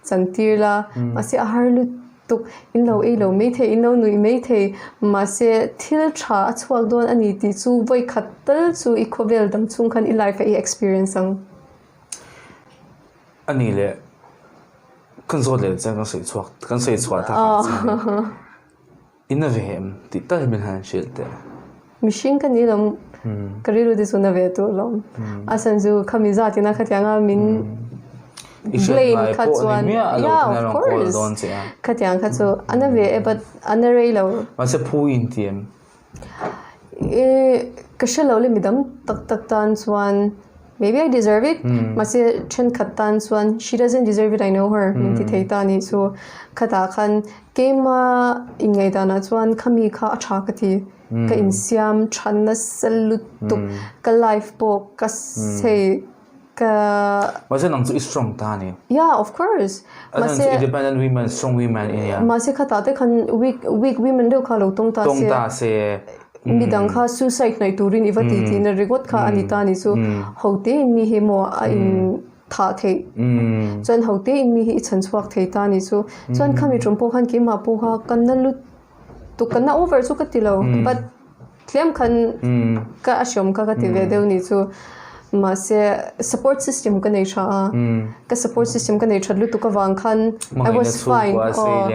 chantir la, mahse a har lutuk, in lo ei lo mai thei, in lo nuih mai thei, mahse thil tha a chhuak dawn a ni tih chu vawi khat tal chu i khawvel dang chhung khan i life ah i experience ang. A ni leh kan zawt leh chuan kan sawi chhuak kan sawi chhuah tak ang chuan in a ve em tih tal hi min han hrilh teh. Mihring ka ni lawm ka rilru te chu na ve tur lawm a chhan chu khami zat ina khatianga min blame kha chuan yeah of course khatiang kha chu a na ve e but a na rei lo. Mahse phu in ti em? Ih ka hre lo le midang tak tak tan chuan maybe I deserve it mahse thenkhat tan chuan she doesn't deserve it I know her min ti thei ta anih chu khatah khan keima inngaihdanah chuan khami kha a tha ka ti ka insiam tha nasa lutuk ka life pawh ka hei Ka. Mahse nang chu i strong ta a ni. Yeah, of course. Mahse. Independent women, strong women i nia. Mahse khatah te khan weak weak women deuh kha lo tawng ta se. Tawng ta se. Midang kha suicide hnaih turin i va ti tihna ringawt kha a ni ta a ni chu. Ho tein mi hi maw a in thah theih. Chuan ho tein mi hi i chhan chhuak thei ta a ni chu. Chuan khami tum pawh khan keimah pawh kha ka na lutuk ka na over chu ka ti lo but tlem khan ka a hriawm kha ka ti ve deuh ni chu. Mahse support system ka nei tha a, ka support system ka nei that lutuk avang khan I was fine aw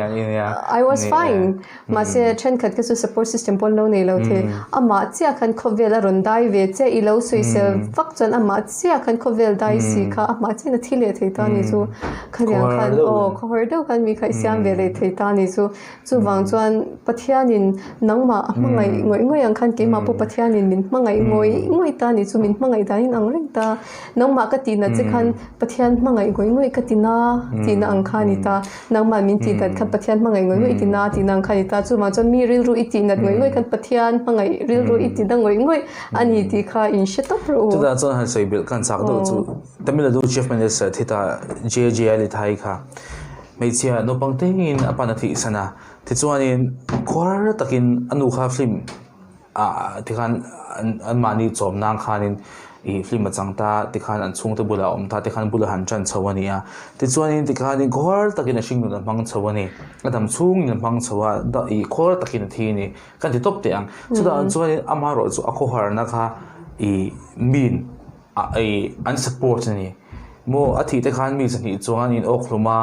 I was fine mahse thenkhat kha chu support system pawh an lo nei lo thei amah chiah khan khawvel a rawn dai ve che i lo sawisel vak chuan amah chiah khan khawvel dai si kha amah chiah in a thi leh thei ta a ni chu khatiang khan aw khawhar deuh khan mi kha i siam ve leh thei ta a ni chu. Chuvang chuan Pathianin nangmah a hmangaih ngawih ngawih ang khan keimah pawh Pathianin min hmangaih ngawih ngawih ta ni chu min hmangaih danin ang reng ta. Nangmah ka tih nat che khan Pathian hmangaih ngawih ngawih ka ti na tihna ang kha a ni ta. Nangmah min tih nat khan Pathian hmangaih ngawih ngawih i ti na tihna ang kha a ni ta. Chuvang chuan mi rilru i tih nat ngawih ngawih khan Pathian hmangaih rilru i ti na ngawih ngawih a ni tih kha in hre tawp rawh u. Chutah chuan han sawi belh khan chak deuh chu Tamil Nadu Chief Minister Thita JJ Alithai kha Hmeichhia naupang tengin a pan a thih san a, tichuanin khuar takin a nu kha film ah tikhan anmahni chawm nan khanin ih film a chang ta tikhan an chhungte bulah a awm ta tikhan bula han ṭan chho a ni a, tichuanin tikhanin khuar takin a hringnun a hmang chho a ni, a dam chhungin a hmang chho a ih khuar takin a thi a ni kan ti tawp teh ang, chutah chuanin amaherawh chu a khawharna kha ih min. a ei an support a ni maw a thih te khan mi zahnih chuang an in awk hlum a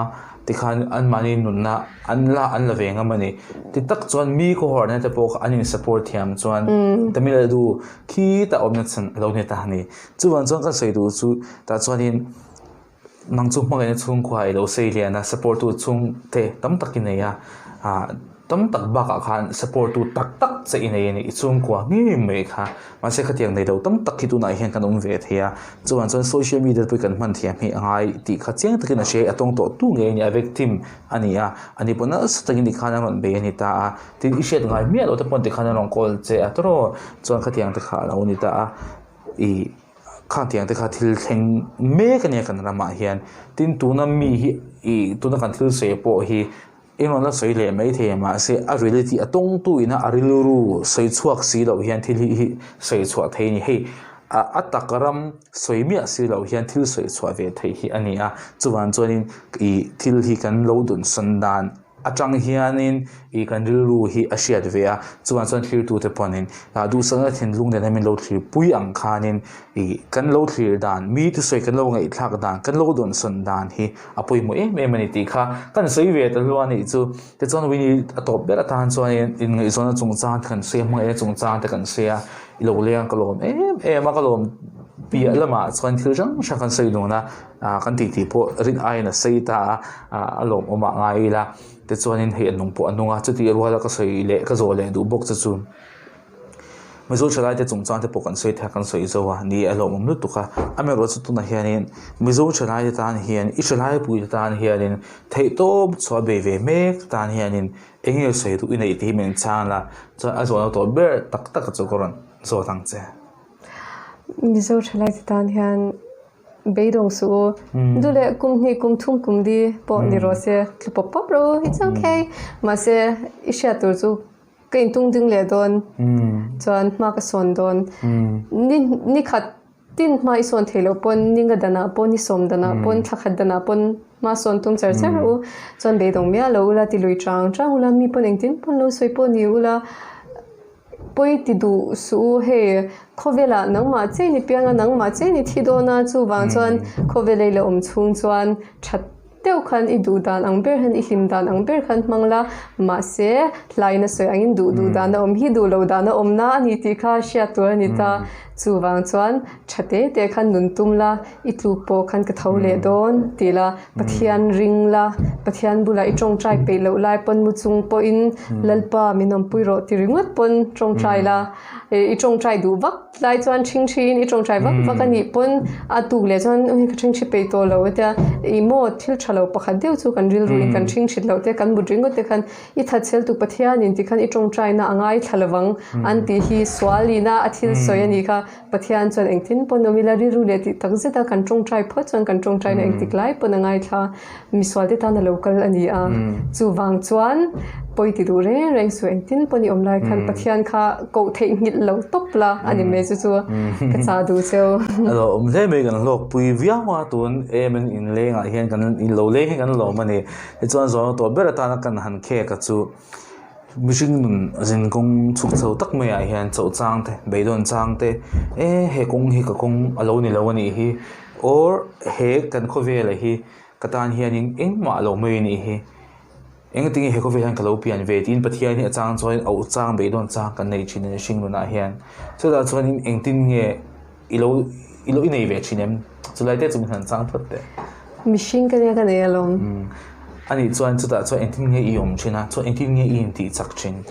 tikhan anmahni nunna an la an la ve ngam a ni ti tak chuan mi khawharna te pawh kha an in support thiam chuan Tamil Nadu khitah awmna chhan a lo ni ta a ni chuvang chuan ka sawi duh chu tah chuanin. Nang chu hmangaihna chhungkhua i lo sei lian a, support tu chhungte tam tak i nei a, ah tam tak bakah khan support tu tak tak che i nei a ni, i chhungkua ngei mai kha. Mahse khatiang nei lo tam tak hi tunah hian kan awm ve thei a, chuvang chuan social media te pawh hi kan hman thiam hi a ngai tih kha chiang takin a hria, a tawng tawh tu ngei a ni, a victim a ni a, ani pawh nasa takin tikhan a rawn bei a ni ta a, tin i hriat ngai miah loh te pawh tikhan a rawn call che a tawrh chuan khatiang te kha a lo ni ta a, ih. Khangtiang te kha thil thleng mek a nia kan ramah hian tin tuna mi hi ih tuna kan thil sawi pawh hi engemaw la sawi leh mai thei mahse a reality a tawngtu ina a rilru sawi chhuak si loh hian thil hi hi sawi chhuah thei a ni hei ah a tak ram sawi miah si loh hian thil sawi chhuah ve theih hi a ni a chuvang chuanin ih thil hi kan lo dunsan dan. Atang hianin ih kan rilru hi a hriat ve a, chuvang chuan thlirtute pawhin ah duhsakna thinlung nena min lo thlirpui ang khanin ih kan lo thlir dan, mi thusawi kan lo ngaihthlak dan, kan lo dawnsawn dan hi a pawimawh em em a ni tih kha kan sawi ve ta hluah a nih chu. Tichuan Winnie a tawp ber atan chuanin inngaihzawnna chungchang te kan sawi a, hmangaihna chungchang te kan sawi a, i lo leng ka lawm em em a, ka lawm piah lamah chuan thil hrang hrang kan sawi dun a. ah kan tih tih pawh rin aiin a sei ta a ah a lawmawm ah ngai ila tichuanin hei a nung pawh a nung a chutih ruala ka sawi leh ka zawh leh duh bawk che chu Mizo thalai te chungchang te pawh kan sawi thei a kan sawi zo a ni a lawmawm lutuk a amaherawhchu chu tunah hianin Mizo thalai te tan hian i thalai pui te tan hianin theihtawp chhuah bei ve mek tan hianin eng nge sawi duh i neih tih hi min chhang la chuan a zawhna tawh ber tak tak chu ka rawn zawt ang che. Mizo thalai te tan hian. Beidawng suh u. Du leh kum hnih kum thum kum li pawh ni rawh se tlu pawp pawp rawh u it's okay. Mahse i hriat tur chu ka intung ding leh dawn chuan hma ka sawn dawn. Ni ni khat tin hma i sawn theih loh pawn ni nga danah pawh ni sawm danah pawn thla khat danah pawn hma sawn tum char char rawh u. Chuan beidawng miah lo ula ti lui chang chang ula mi pawn engtin pawn lo sawi pawh ni ula. Pawi ti duh suh u, hei khawvelah nangmah chein i piang a, nangmah chein i thi dawn a, chuvang chuan khawvel ei la awm chhung chuan that deuh khan i duh dan ang ber hian i hlim dan ang ber khan hmang la, mahse hlain a sawi angin duh duh dan a awm hi duh lo dan a awm na a ni tih kha hriat tur a ni ta, chuvang chuan tha te te khan nun tum la, i tluk pawh khan ka tho leh dawn ti la, Pathian ring la, Pathian bulah i tawngtai peih loh lai pawn mu chung pawhin Lalpa min awmpui rawh ti ringawt pawn tawngtai la, i tawngtai duh vak lai chuan ṭhingṭhiin i tawngtai vak vak a nih pawn a tuk leh chuan ka ṭhingṭhi peih tawh lo tia ih maw thil ṭha lo pakhat deuh chu kan rilru in kan ṭhingṭhit loh te kan mut ringawt te khan i thatchhel tu Pathianin tikhan i tawngtaina a ngaithla lovang an tih hi sualina a thil sawi a nih kha. Pathian chuan engtin pawn awm ila rilru leh tih tak zeta kan tawngtai phawt chuan kan tawngtaina engtik lai pawn a ngaithla misual te tan a lo kal a ni a. Chuvang chuan pawi ti duh reng reng suh engtin pawn i awm lai khan Pathian kha koh theih nghilh lo tawp la a ni mai chu chu ka chah duh cheu. A lo awm hle mai kan hlawkpui viau a tun em in inlengah hian kan in lo leng hi kan lawm a ni. Tichuan zawhna tawh ber atana kan han khek a chu. Mihring nun zin kawng chhuk chho tak maiah hian chauh chang te, beidawn chang te, e he kawng hi ka kawng a lo ni lo a nih hi or he kan khawvela hi ka tan hianin engmah lo mai a nih hi. Engtin nge he khawvel hian ka lo pian ve tiin Pathian hi a chang chuan auh chang beidawn chang kan nei thin a ni hring nunah hian. Chutah chuanin engtin nge i lo i lo i nei ve thin em? Chulai te chu min han chang phawt teh. Mihring ka nia ka nei alawm. Anih chuan chutah chuan engtin nge i awm thin a, chuan engtin nge i intih chak thin?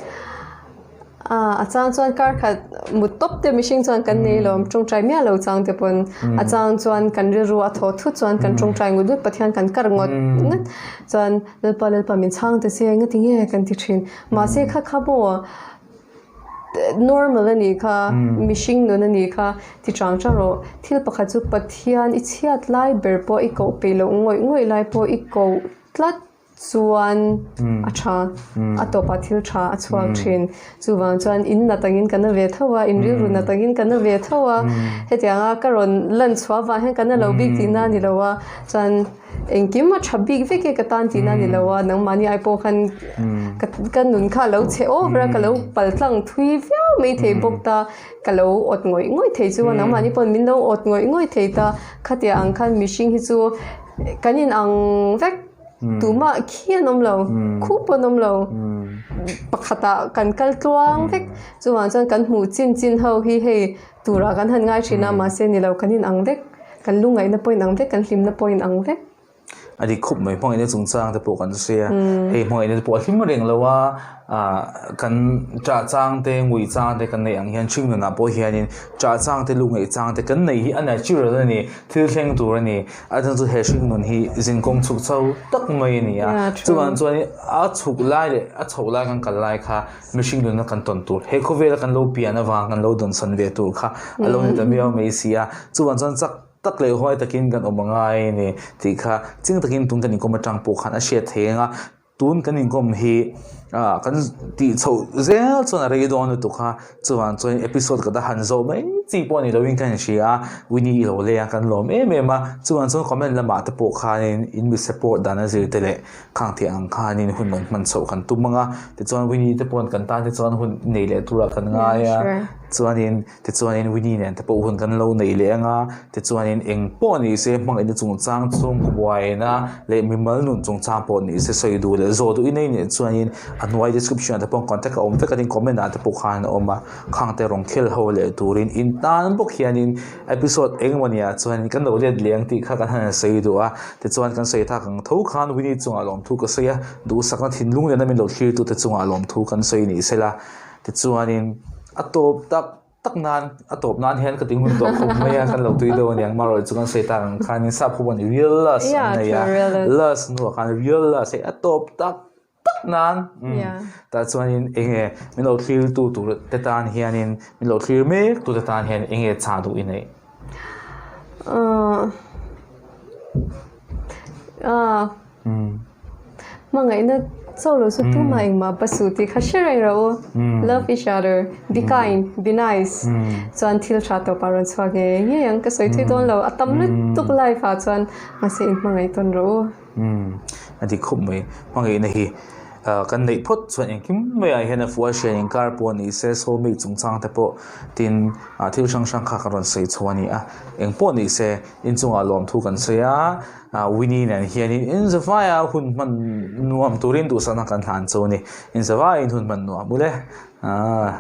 A chang chuan kar khat mut tawp te mihring chuan kan nei lo, tawngtai miah lo chang te pawn a chang chuan kan rilru a thaw thut chuan kan tawngtai ngut ngut Pathian kan kar ngawt ngawt chuan Lalpa Lalpa min chhang ta che engati nge kan ti thin mahse kha kha maw normal a nih kha mihring nun a nih kha ti chang chang rawh thil pakhat chu Pathian i chhiat lai ber pawh i koh peih loh ngawih ngawih lai pawh i koh tlat. Chuan a tha, a tawpah thil tha a chhuak thin. Chuvang chuan in nat angin ka na ve tho a, in rilru nat angin ka na ve tho a. Hetianga ka rawn lan chhuah avang hian ka na lo bik tihna a ni lo a, chuan engkim a tha bik vek e ka tan tihna a ni lo a, nangmahni ai pawh khan ka nun kha a lo chhe over a, ka lo pal tlang thui viau mai thei bawk ta, ka lo awt ngawih ngawih thei chu a, nangmahni pawhin min lo awt ngawih ngawih thei ta. Khatiang ang khan mihring hi chu kan inang vek. Tumah khi an awm lo, khup pawh an awm lo. Pakhatah kan kal tluang vek. Chuvang chuan kan hmuh chin chin ho hi hei turah kan han ngai thin a, mahse ni lo kan inang vek. Kan lungngaihna pawh inang vek, kan hlimna pawh inang vek. A dik khup mai, hmangaihna chungchang te pawh kan hria. Hei hmangaihna te pawh a hlim reng lo a, kan ṭah chang te, ngui chang te kan neih ang hian hring nunah pawh hianin ṭah chang te, lungngaih chang te kan neih hi a natural a ni, thil thleng tur a ni. A chhan chu he hring nun hi zinkawng chhuk chho tak mai a ni a, chuvang chuan a chhuk lai leh a chhoh lai kan kal lai kha mihring nunna kan tawn tur, he khawvela kan lo pian avang kan lo dawnsawn ve tur kha a lo ni ta miau mai si a, chuvang chuan chak tak leh huai takin kan awm a ngai a ni tih kha ching takin tun kan inkawm atang pawh khan a hriat thei ang a. Tun kan inkawm hi kan tih chhoh zel chuan a rei dawn lutuk a, chuvang chuan episode ka ta han zawh mai chi pawh ni loin ka inhria a, Winnie i lo lei a kan lawm em em a, chuvang chuan comment lamah te pawh khanin in mi support dan a zir te leh khang thei ang khanin hun rawn hman chhoh kan tum ang a, tichuan Winnie te paw'n kan tan te chuan hun nei leh turah kan ngai a, chuanin Tichuanin Winnie nen te pawh hun kan lo nei leh anga, tichuanin eng pawh ni se hmangaihna chungchang chhung buaina leh mimal nun chungchang pawh ni se sawi duh leh zawh duh i nei nih chuanin a hnuai description ah te pawh contact a awm vek a tin comment ah te pawh khan a awm a, khang te rawn khel ho leh turin in tan bawk hianin episode engemaw ah chuan kan lo let leh ang tih kha kan han sawi duh a, tichuan kan sawi thak ang tho khan Winnie chungah lawmthu ka sawi a, duhsakna thinlung nena min lo thlir tute chungah lawmthu kan sawi ni sela. Tichuanin a tawp tak tak nan a tawp nan hian ka ti ngun tawh khawp mai a kan lo tui deuh aniang marawh chu kan sawi tak ang khanin sap ho pawh real love an nei a love hnuah khan real love hei a tawp tak tak nan tah chuanin eng nge min lo thlir tu tur te tan hianin min lo thlir mek tu te tan hian eng nge chah duh i neih. Hmangaihna chauh lo chu tumah engmah pa suh tih kha hre reng rawh u. Love each other, be kind, be nice. Chuan thil tha tawpah rawn chhuak ngei ngei ang ka sawi thui dawn lo. A tam lutuk life ah chuan mahse in hmangaih tawn rawh u. A dik khawp mai. Hmangaihna hi kan neih phawt chuan engkim maiah hian a fuh a hriat inkar pawh ni se soulmate chungchang te pawh tin thil hrang hrang kha ka rawn sawi chho a ni a. Engpawh ni se inchungah lawmthu kan sawi a. Winnie nen hianin in zavaia hun hman nuam turin duhsakna kan hlan chu a ni. In zavaiin hun hman nuam ule. Aaa.